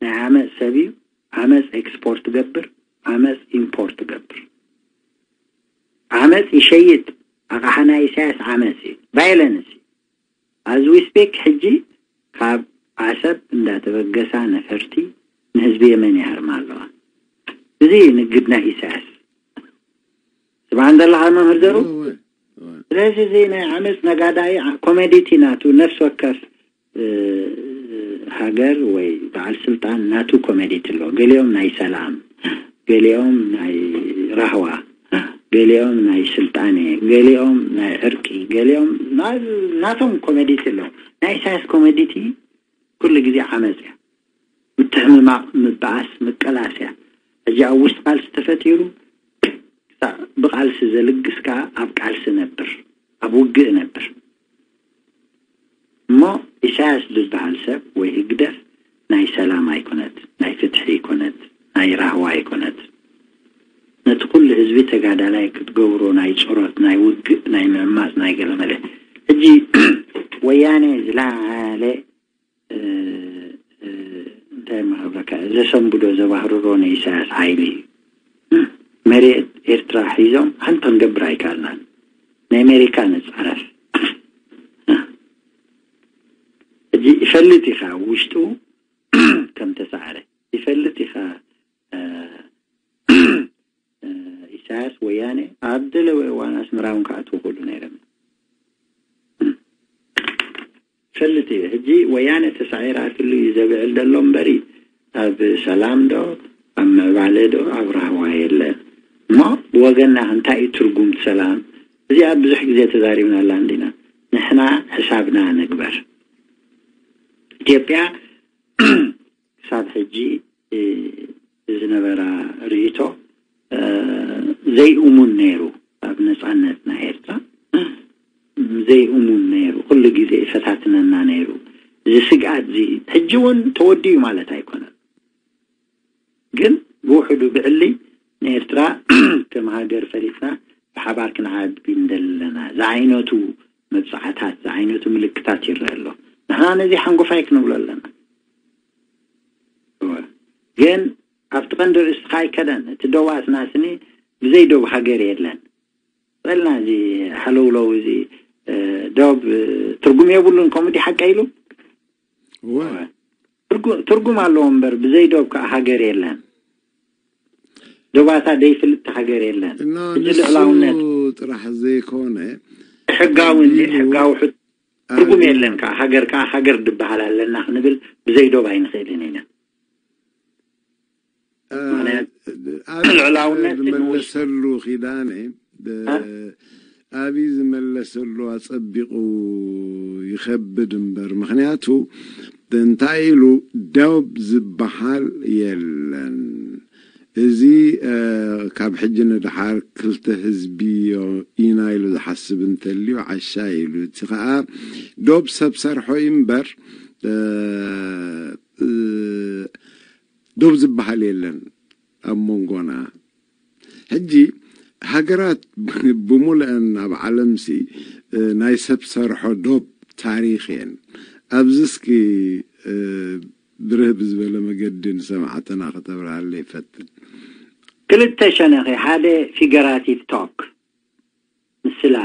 ናይ ዓመጽ ሰብ እዩ። ዓመጽ ኤክስፖርት ገብር፣ ዓመጽ ኢምፖርት ገብር። ዓመጽ ይሸይጥ። ኣቕሓ ናይ ኢሳያስ ዓመጽ እዩ። ቫዮለንስ እዩ። As we speak ሕጂ ካብ ዓሰብ እንዳተበገሳ ነፈርቲ ንህዝቢ የመን ይሃርማ ኣለዋ። እዚ እዩ ንግድ ናይ ኢሳያስ። ስማዕ እንደለኻ መምህር ዘሩ። እወ፣ እወ። ስለዚ እዚ ናይ ዓመፅ ነጋዳይ ዓ-፣ ኮሞዲቲ ናቱ ነፍሲ ወከፍ፣ እ፣ ሃገር ወይ በዓል ስልጣን ናቱ ኮሞዲቲ ኣሎ። ገሊኦም ናይ ሰላም፣ ገሊኦም ናይ ራህዋ፣ ገሊኦም ናይ ስልጣኔ፣ ገሊኦም ናይ ዕርቂ፣ ገሊኦም ና-፣ ናቶም ኮሞዲቲ ኣሎ። ናይ ኢሳያስ ኮሞዲቲ ኩሉ ግዜ ዓመፅ እያ። ምትሕምማቕ፣ ምበኣስ፣ ምቅላስ እያ። ሕጂ ኣብ ውሽጢ ቃልሲ ተፈጢሩ፣ ክሳዕ ብቃልሲ ዘልግስ ከኣ ኣብ ቃልሲ ነብር፣ ኣብ ውግእ ነብር። እሞ ኢሳያስ ዝበሃል ሰብ ወይ ህግደፍ ናይ ሰላም ኣይኮነት፣ ናይ ፍትሒ ኣይኮነት፣ ናይ ራህዋ ኣይኮነት። ነቲ ኩሉ ህዝቢ ተጋዳላይ ክትገብሮ ናይ ጾሮት፣ ናይ ውግእ፣ ናይ ምዕማጽ፣ ናይ ገለመለ። ሕጂ ወያኔ ዝለዓለ፣ እ፣ እ፣ እንታይ መሃብረካ፣ ዘሰንብዶ ዘባህርሮ ናይ ኢሳያስ ሓይሊ እዩ። መሬት ኤርትራ ሒዞም ሓንቲ ክንገብር ኣይከኣልናን። ናይ ኣሜሪካ ንጻረፍ። ሕጂ ይፈልጥ ኢኻ ውሽጡ ከም ተሳዕረ። ይፈልጥ ኢኻ፣ እ፣ እ፣ ኢሳያስ ወያነ ኣብ ደለወ እዋን ኣስመራ እውን ክኣትዉ ክእሉ ነይሮም። ፈልጥ እዩ። ሕጂ ወያነ ተሳዒራትሉ እዩ ዘብዕል ዘሎ እምበሪ፣ ኣብ ሰላም ዶ፣ ኣብ ምዕባለ ዶ፣ ኣብ ራህዋ የለን። እሞ ብወገንና እንታይ እዩ ትርጉም ሰላም? እዚኣ ብዙሕ ግዜ ተዛሪብናላ እንዲና። ንሕና ሕሳብና ንግበር። ኢትዮጵያ ክሳብ ሕጂ፣ እ፣ ዝነበራ ርእይቶ፣ እ፣ ዘይእሙን ነይሩ። ኣብ ነጻነት ናይ ኤርትራ ዘይእሙን ነይሩ። ኩሉ ግዜ ይፈታትነና ነይሩ። እዚ ስግኣት እዚ ሕጂ እውን ተወዲኡ ማለት ኣይኮነን። ግን ብውሕዱ ብዕሊ ንኤርትራ ከም ሃገር ፈሊጥና ብሓባር ክንዓቢ እንደለና ዝዓይነቱ መብጽዓታት፣ ዝዓይነቱ ምልክታት ይረአ ኣሎ። ንሕና ነዚ ሓንጎፋይ ክንብሎ ኣለና። እወ። ግን ኣብቲ ቀንዲ ርእስኻ ኣይከደን። እቲ ዶባትና ስኒ ብዘይ ዶብ ሃገር የለን። በልና እዚ ሃለውለው እዚ ዶብ ትርጉም የብሉን። ከምኡ ሓቀ ኢሉ እወ ትርጉም ኣለዎ እምበር ብዘይ ዶብ ከዓ ሃገር የለን። ዶባታ ደይፍልጥ ሃገር የለን። እና እዚ ንሱ ልዕላውነት ጥራሕ ዘይኮነ ሕጋዊ እንዲ ኢሉ ሕጋዊ ሕት- ትርጉም ኣቢ- የለን። ከዓ ሃገር ከዓ ሃገር ድበሃል ኣለና ክንብል ብዘይ ዶብ ኣይንኽእልን ኢና። እ፣ ማለት ኣብ ልዕላውነት ዝመለሰሉ ኪዳነ እ፣ እ? ኣብ ዝመለሰሉ ኣጸቢቑ ይኸብድ እምበር፣ ምክንያቱ እንታይ ኢሉ ዶብ ዝበሃል የለን። እዚ እ፣ ካብ ሕጂ ንድሓር ክልተ ህዝቢ ኢና ኢሉ ዝሓስብ እንተልዩ ዓሻ ኢሉ። እቲ ከዓ ዶብ ሰብ ሰርሖ እዩ እምበር እ፣ እ፣ ዶብ ዝበሃል የለን ኣብ መንጎና። ሕጂ ሃገራት ብምሉአን ኣብ ዓለምሲ እ፣ ናይ ሰብ ሰርሖ ዶብ ታሪኽ እየን። ኣብዚ እስኪ እ፣ ብርህ ብዝበለ መገዲ ንሰማዕተና ከተብርሃለ ይፈትን። ክልተ ሸነኺ፣ ሓደ ፊገራቲቭ ቶክ ምስላ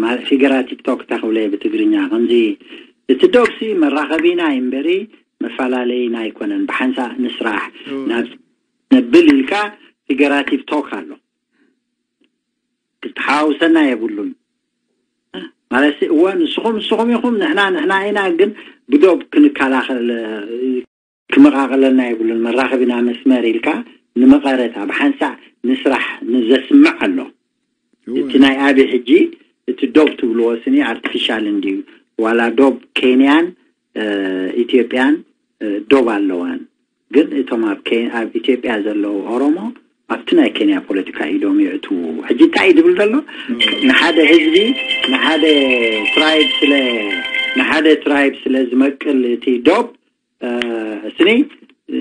ማለት ፊገራቲቭ ቶክ ታክብለ ብትግርኛ ከምዚ እቲ ዶብሲ መራኸቢና እዩ እምበሪ መፈላለይና ኣይኮነን። ብሓንሳእ ንስራሕ እወ። ናብ ነብል ኢልካ ፊገራቲቭ ቶክ ኣሎ። ክተሓዋውሰና የብሉን ማለት እወ ንስኹም ንስኹም ኢኹም ንሕና ንሕና ኢና ግን ብዶብ ክንከላኸል ክመቓቐለልና የብሉን። መራኸቢና መስመር ኢልካ ንመቐረታ ብሓንሳእ ንስራሕ ንዘስምዕ ኣሎ። እወ። እቲ ናይ ኣቢ ሕጂ እቲ ዶብ ትብልዎ ስኒ ኣርቲፊሻል እንድዩ። ዋላ ዶብ ኬንያን እ፣ ኢትዮጵያን እ፣ ዶብ ኣለዋን። ግን እቶም ኣብ ኬ- ኣብ ኢትዮጵያ ዘለዉ ኦሮሞ ኣብቲ ናይ ኬንያ ፖለቲካ ኢዶም ይእትዉ። ሕጂ እንታይ እዩ ዝብል ዘሎ? ንሓደ ህዝቢ ንሓደ ትራይብ ስለ ንሓደ ትራይብ ስለ ዝመቅል እቲ ዶብ እ፣ ስኒ እ፣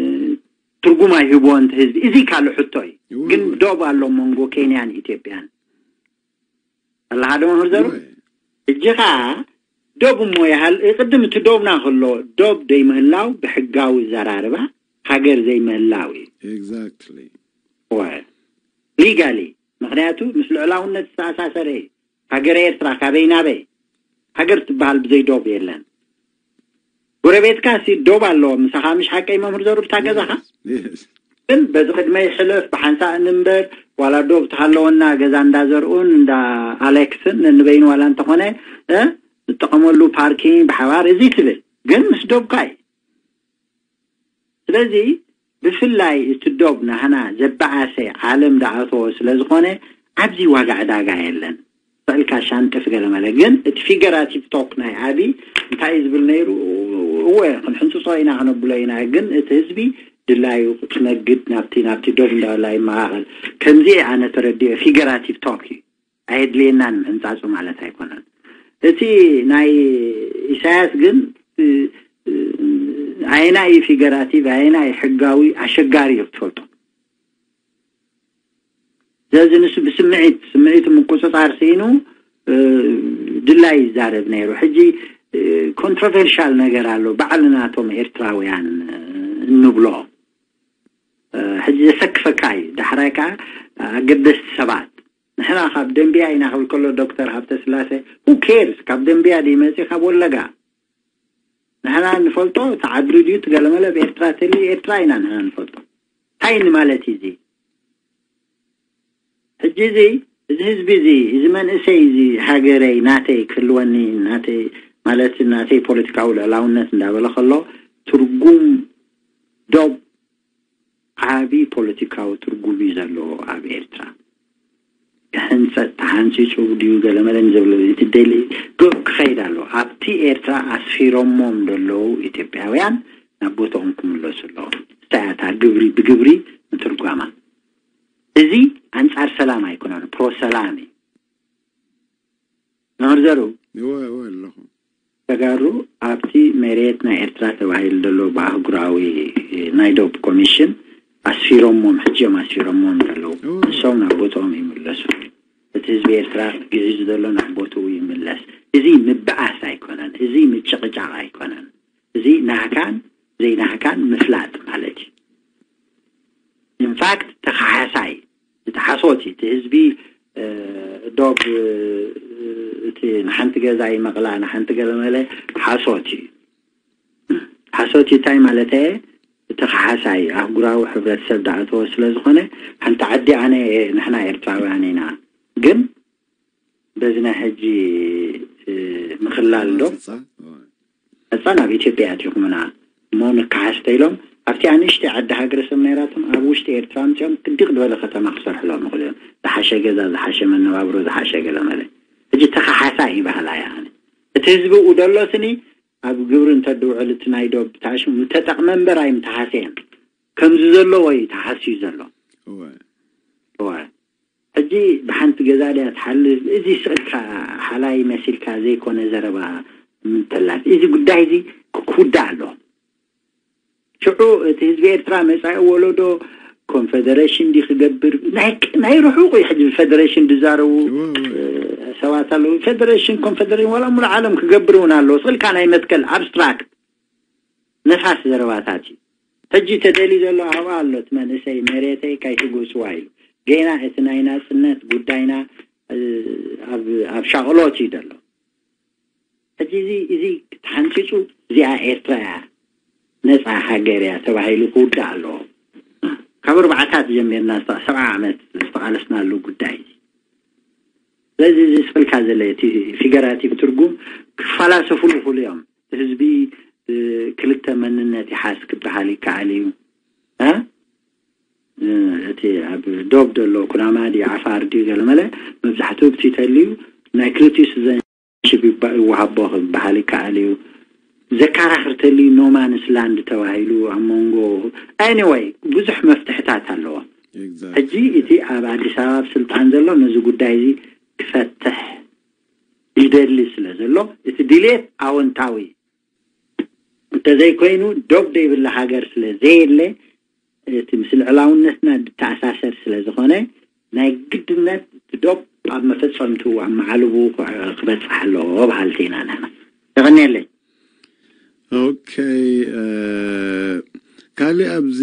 ትርጉም ኣይህብዎ እንተ ህዝቢ። እዚ ካልእ ሕቶ እዩ። እወ፣ ግን እወ። ዶብ ኣሎ መንጎ ኬንያን ኢትዮጵያን ኣለካ ዶ መምህር ዘሩ? እወ። ሕጂ ኸዓ ዶብ እሞ ይሃል ቅድም እቲ ዶብና ከሎ ዶብ ዘይምህላው ብሕጋዊ ዘራርባ ሃገር ዘይምህላው እዩ። ኤግዛክትሊ። እወ ሊጋሊ ምክንያቱ ምስ ልዕላውነት ዝተኣሳሰረ እዩ። ሃገረ ኤርትራ ካበይ ናበይ ሃገር ትበሃል ብዘይ ዶብ የለን። ጎረቤትካ ሲ ዶብ ኣለዎ ምሳኻ ምሽ ሓቀይ መምህር ዘሩ ብታ ገዛኻ የስ። ግን በዚ ቅድመይ ሕለፍ ብሓንሳእ እንበር ዋላ ዶብ ተሃለወና ገዛ እንዳዘርኡን እንዳ ኣሌክስን ንበይኑ ዋላ እንተኾነ እ፣ ንጠቐመሉ ፓርኪንግ ብሓባር እዚ ትብል ግን ምስ ዶብካ እዩ። ስለዚ ብፍላይ እቲ ዶብ ናህና ዘበኣሰ ዓለም ዳኣተዎ ስለ ዝኾነ ኣብዚ ዋጋ ዕዳጋ የለን። ስዕልካ ሻንጥፍ ገለመለ ግን እቲ ፊገራቲቭ ቶክ ናይ ኣቢ እንታይ እዩ ዝብል ነይሩ? እወ ክንሕንፅፆ ኢና ክነብሎ ኢና፣ ግን እቲ ህዝቢ ድላዩ ክነግድ ናብቲ ናብቲ ዶብ እንዳበላ ይመቃቐል። ከምዚ ኣነ ተረዲኦ ፊገራቲቭ ቶክ እዩ። ኣየድልየናን ምሕንፃፁ ማለት ኣይኮነን። እቲ ናይ ኢሳያስ ግን እ፣ እ፣ ኣየናይ ፊገራቲቭ ኣየናይ ሕጋዊ ኣሸጋሪ እዩ ክትፈልጦ። ስለዚ ንሱ ብስምዒት ስምዒቱ ምቁፅፃር ስኢኑ እ፣ ድላይ ይዛረብ ነይሩ። ሕጂ ኮንትሮቨርሻል ነገር ኣሎ ባዕልናቶም ኤርትራውያን እ፣ እንብሎ እ፣ ሕጂ ዘሰክፈካ እዩ። ዳሕራይ ከዓ ኣገደስቲ ሰባት ንሕና ካብ ደንቢያ ኢና ክብል ከሎ ዶክተር ሃብተ ስላሴ who cares ካብ ደንቢያ ድዩ መፂ ካብ ወለጋ ንሕና ንፈልጦ እቲ ዓድሪ ድዩ ትገለመለ ብኤርትራ ተልዩ ኤርትራ ኢና ንሕና ንፈልጦ እንታይ ንማለት እዩ እዚ ሕጂ እዚ እዚ ህዝቢ እዚ እዚ መንእሰይ እዚ ሃገረይ ናተይ ክህልወኒ ናተይ ማለት ናተይ ፖለቲካዊ ልዕላውነት እንዳበለ ከሎ ትርጉም ዶብ ዓቢ ፖለቲካዊ ትርጉም እዩ ዘለዎ ኣብ ኤርትራ ክሕንፀጥ ተሓንፂፁ ድዩ ገለመለ ንዝብል እቲ ደሊ ክኸይድ ኣለዎ ኣብቲ ኤርትራ ኣስፊሮሞም ዘለዉ ኢትዮጵያውያን ናብ ቦታኦም ክምለሱ ኣለዎም እንታይ እያ እታ ግብሪ ብግብሪ ምትርጓማ እዚ ኣንፃር ሰላም ኣይኮነን ፕሮ ሰላም እዩ መምህር ዘሩ እወ እወ ኣለኹ ተጋሩ ኣብቲ መሬት ናይ ኤርትራ ተባሂሉ ዘሎ ብኣህጉራዊ ናይ ዶብ ኮሚሽን ኣስፊሮሞም ሕጂ እዮም ኣስፊሮሞም ዘለዉ ንሶም ናብ ቦትኦም ይምለሱ እቲ ህዝቢ ኤርትራ ግዒዙ ዘሎ ናብ ቦትኡ ይምለስ እዚ ምብኣስ ኣይኮነን እዚ ምጭቕጫቕ ኣይኮነን እዚ ናህካን ዘይናህካን ምፍላጥ ማለት እዩ ኢንፋክት ተኸሓሳይ፣ እቲ ሓሶት እዩ። እቲ ህዝቢ ዶብ እቲ ንሓንቲ ገዛ ይመቕላ ንሓንቲ ገለመለ ሓሶት እዩ። ሓሶት እዩ እንታይ ማለት እየ? ተኸሓሳይ ኣህጉራዊ ሕብረተሰብ ዳኣተወ ስለ ዝኾነ ሓንቲ ዓዲ ኣነ ንሕና ኤርትራውያን ኢና፣ ግን በዚ ናይ ሕጂ ምኽላል ዶ ቀፃ ናብ ኢትዮጵያ ኣትኹምና እሞ ንከሓስ ተኢሎም ኣብቲ ኣንእሽተይ ዓዲ ሃገረ ሰብ ነይራቶም ኣብ ውሽጢ ኤርትራ ኣምፅኦም ክዲቕ ዝበለ ከተማ ክሰርሕሎም ይኽእሉ እዮም። ዝሓሸ ገዛ፣ ዝሓሸ መነባብሮ፣ ዝሓሸ ገለመለ። ሕጂ ተኸሓሳ ይበሃላ እያ። ኣነ እቲ ህዝቢ ኡ ደሎ ስኒ ኣብ ግብሪ እንተድውዕል እቲ ናይ ዶብ ታሽሙ ምተጠቕመ እምበር ኣይምተሃሰየን። ከምዚ ዘለዎ እዩ ተሃስዩ ዘሎ። እወ። ሕጂ ብሓንቲ ገዛ ድያ ትሓልፍ? እዚ ስእልካ ሓላይ መሲልካ ዘይኮነ ዘረባ ምተላፍ። እዚ ጉዳይ እዚ ክውዳእ ኣለዎ። ሽዑ እቲ ህዝቢ ኤርትራ መጻኢ ወለዶ ኮንፈደሬሽን ዲ ክገብር ናይ ርሑቕ እዩ። ሕጂ ብፈደሬሽን ዝዛረቡ ሰባት ኣለዉ። ፈደሬሽን ኮንፈደሬሽን ዋላ ሙሉ ዓለም ክገብር እውን ኣለዎ። ስእልካ ናይ መትከል ኣብስትራክት ነፋስ ዘረባታት እዩ። ሕጂ ተደልዩ ዘሎ ኣብኣ ኣሎ እቲ መንእሰይ መሬተይ ካይትጉስዋ ኢሉ ገና እቲ ናይ ናጽነት ጉዳይና ኣብ ሻቕሎት እዩ ዘሎ። ሕጂ እዚ እዚ ተሓንፂፁ እዚኣ ኤርትራ እያ ነፃ ሃገር እያ ተባሂሉ ክውዳእ ኣለዎ። ካብ ኣርባዕታት ጀሚርና ሰብዓ ዓመት ዝተቓለስናሉ ጉዳይ እዩ። ስለዚ እዚ ስፈልካ ዘለ እቲ ፊገራቲቭ ትርጉም ክፈላሰፉሉ ይኽእሉ እዮም። ህዝቢ ክልተ መንነት ይሓዝ ክበሃል ይከኣል እዩ። እቲ ኣብ ዶብ ዘሎ ኩናማ ድዩ ዓፋር ድዩ ገለመለ መብዛሕትኡ ብቲ ተልዩ ናይ ክልቲኡ ሲቲዘንሺፕ ይወሃቦ ክበሃል ይከኣል እዩ። ዘካራኽር ተልዩ ኖማንስ ላንድ ተባሂሉ ኣብ መንጎ፣ ኤኒወይ፣ ብዙሕ መፍትሕታት ኣለዎ። ሕጂ እቲ ኣብ ኣዲስ ኣበባ ኣብ ስልጣን ዘሎ ነዚ ጉዳይ እዚ ክፈትሕ ይደሊ ስለ ዘሎ እቲ ድሌት ኣወንታዊ እንተዘይኮይኑ ዶብ ዘይብላ ሃገር ስለ ዘየለ እቲ ምስ ልዕላውነትና ዝተኣሳሰር ስለ ዝኾነ ናይ ግድነት እቲ ዶብ ኣብ መፈጸምትኡ ኣብ መዓልቡ ክበጽሕ ኣለዎ በሃልቲ ኢና ንሕና። የቐንየለይ። ኦኬ። ካልእ ኣብዚ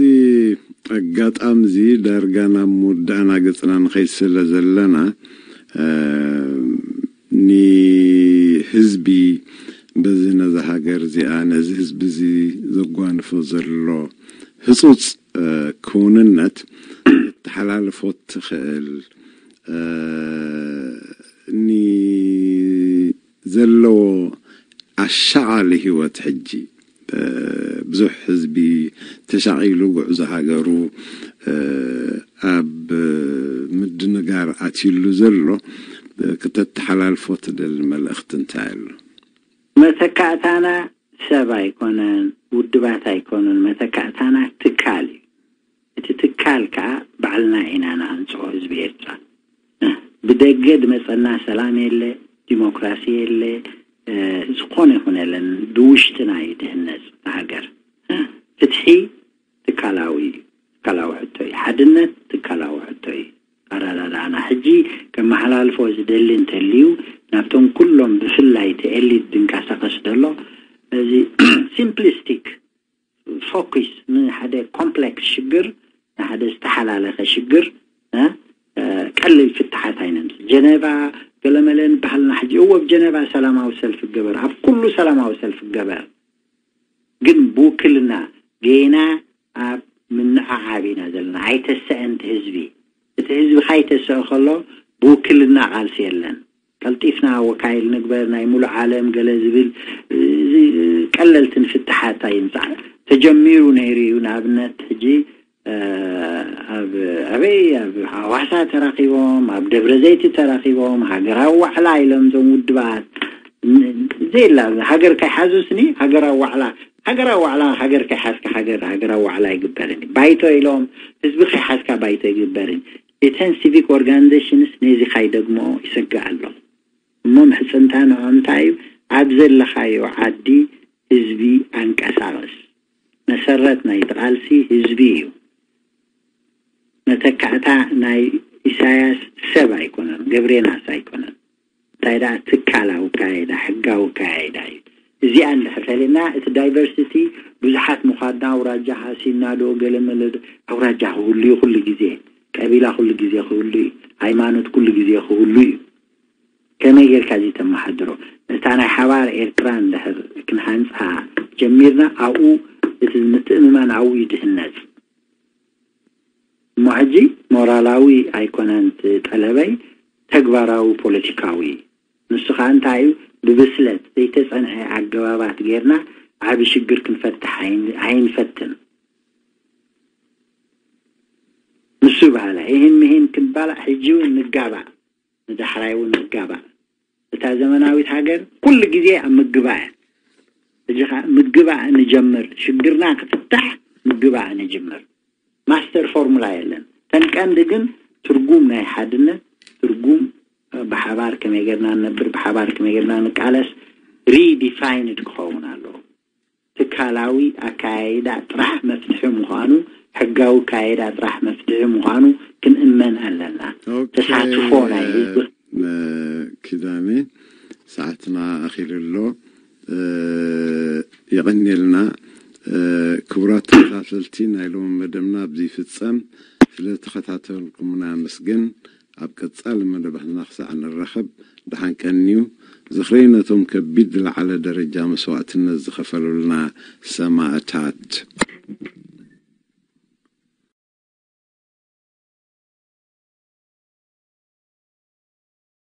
ኣጋጣሚ እዚ ዳርጋ ናብ ምውዳእና ገጽና ንኸይድ ስለ ዘለና ንህዝቢ በዚ ነዚ ሃገር እዚኣ ነዚ ህዝቢ እዚ ዘጓንፎ ዘሎ ህጹጽ ክውንነት ተሓላልፎ ትኽእል ኒ ዘለዎ ኣሻቓሊ ህይወት ሕጂ ብዙሕ ህዝቢ ተሻቒሉ ጉዕዞ ሃገሩ ኣብ ምድንጋር ኣትዩሉ ዘሎ ክተተሓላልፎ ትደሊ መልእኽቲ እንታይ ኣሎ? መተካእታና ሰብ ኣይኮነን፣ ውድባት ኣይኮኑን፣ መተካእታና ትካል እዩ። እቲ ትካል ከዓ ባዕልና ኢና ንሃንፅኦ ህዝቢ ኤርትራ። ብደገ ድመፀና ሰላም የለ፣ ዲሞክራሲ የለ፣ ዝኾነ ይኹን የለን። ብውሽጥና እዩ ድህነፅ ሃገር። ፍትሒ ትካላዊ እዩ። ትካላዊ ሕቶ እዩ። ሓድነት ትካላዊ ሕቶ እዩ። ኣረዳድኣና ሕጂ ከመሓላልፎ ዝደሊ እንተልዩ ናብቶም ኩሎም ብፍላይ እቲ ኤሊት ዝንቀሳቐስ ዘሎ እዚ ሲምፕሊስቲክ ፎኪስ ንሓደ ኮምፕሌክስ ሽግር ንሓደ ዝተሓላለኸ ሽግር ቀሊል ፍትሓት ኣይነምጽእ። ጀነቫ ገለመለ ንበሃልና ሕጂ እወ ኣብ ጀነቫ ሰላማዊ ሰልፊ ገበር ኣብ ኩሉ ሰላማዊ ሰልፊ ገበር ግን ብውክልና ገና ኣብ ምንዕዓብ ኢና ዘለና። ኣይተሰአን እቲ ህዝቢ። እቲ ህዝቢ ካይተሰአ ከሎ ብውክልና ቃልሲ የለን። ቀልጢፍና ወካይል ንግበር ናይ ሙሉእ ዓለም ገለ ዝብል ቀለልቲ ንፍትሓት ኣይምፃእ ተጀሚሩ ነይሩ እዩ። ንኣብነት ሕጂ ኣብ ኣበይ ኣብ ሃዋሳ ተራኪቦም ኣብ ደብረ ዘይቲ ተራኪቦም ሃገራዊ ዋዕላ ኢሎም እዞም ውድባት ዘላ ሃገር ከይሓዙ ስኒ ሃገራዊ ዋዕላ ሃገራዊ ዋዕላ ሃገር ከይሓዝካ ሃገር ሃገራዊ ዋዕላ ይግበርን ባይቶ ኢሎም ህዝቢ ከይሓዝካ ባይቶ ይግበርን እተን ሲቪክ ኦርጋኒዜሽንስ ነዚ ካይደግሞ ይሰግእ ኣሎ እሞ ምሕፅንታ ንዖም እንታይ እዩ ኣብ ዘለካዮ ዓዲ ህዝቢ ኣንቀሳቐስ መሰረት ናይ ቃልሲ ህዝቢ እዩ መተካእታ ናይ ኢሳያስ ሰብ ኣይኮነን ገብሬናስ ኣይኮነን እንታይ ደኣ ትካላዊ ካይዳ ሕጋዊ ካይዳ እዩ እዚኣ እንድሕር ተልና እቲ ዳይቨርሲቲ ብዙሓት ምዃንና ኣውራጃ ሃሲና ዶ ገለ መለ ዶ ኣውራጃ ክህሉ እዩ ኩሉ ግዜ ቀቢላ ኩሉ ግዜ ክህሉ እዩ ሃይማኖት ኩሉ ግዜ ክህሉ እዩ ከመይ ጌርካ እዚ ተመሓድሮ እታ ናይ ሓባር ኤርትራ እንድሕር ክንሃንፃ ጀሚርና ኣብኡ እቲ ምትእምማን ኣብኡ ይድህነፅ እሞ ሕጂ ሞራላዊ ኣይኮነን እቲ ጠለበይ ተግባራዊ ፖለቲካዊ እዩ ንሱ ከዓ እንታይ እዩ ብብስለት ዘይተፀንዐ ኣገባባት ጌርና ዓቢ ሽግር ክንፈትሕ ኣይንፈትን ንሱ በሃላ ይህን ምሂን ክንባላዕ ሕጂ እውን ንጋባእ ንዳሕራይ እውን ንጋባእ እታ ዘመናዊት ሃገር ኩሉ ግዜ ኣብ ምግባእ እያ ሕጂ ከዓ ምግባእ ንጀምር ሽግርና ክፍታሕ ምግባእ ንጅምር ማስተር ፎርሙላ የለን ተን ቀንዲ ግን ትርጉም ናይ ሓድነት ትርጉም ብሓባር ከመይ ጌርና ንነብር ብሓባር ከመይ ጌርና ንቃለስ ሪዲፋይንድ ክኸውን ኣለዎ ትካላዊ ኣካያይዳ ጥራሕ መፍትሒ ምዃኑ ሕጋዊ ኣካያይዳ ጥራሕ መፍትሒ ምዃኑ ክንእመን ኣለና ተሳትፎ ናይ ህዝቢ ኪዳነ ሰዓትና ኣኺሉ ኣሎ የቐንየልና ክቡራት ተኸታተልቲ ናይ ሎሚ መደብና ኣብዚ ይፍጸም ስለተኸታተልኩምና ኣመስግን ኣብ ቀጻሊ መደባትና ክሳዕ ንራኸብ ደሓን ቀንዩ ዝኽሪ ነቶም ከቢድ ዝለዓለ ደረጃ መስዋእትነት ዝኸፈሉልና ሰማእታት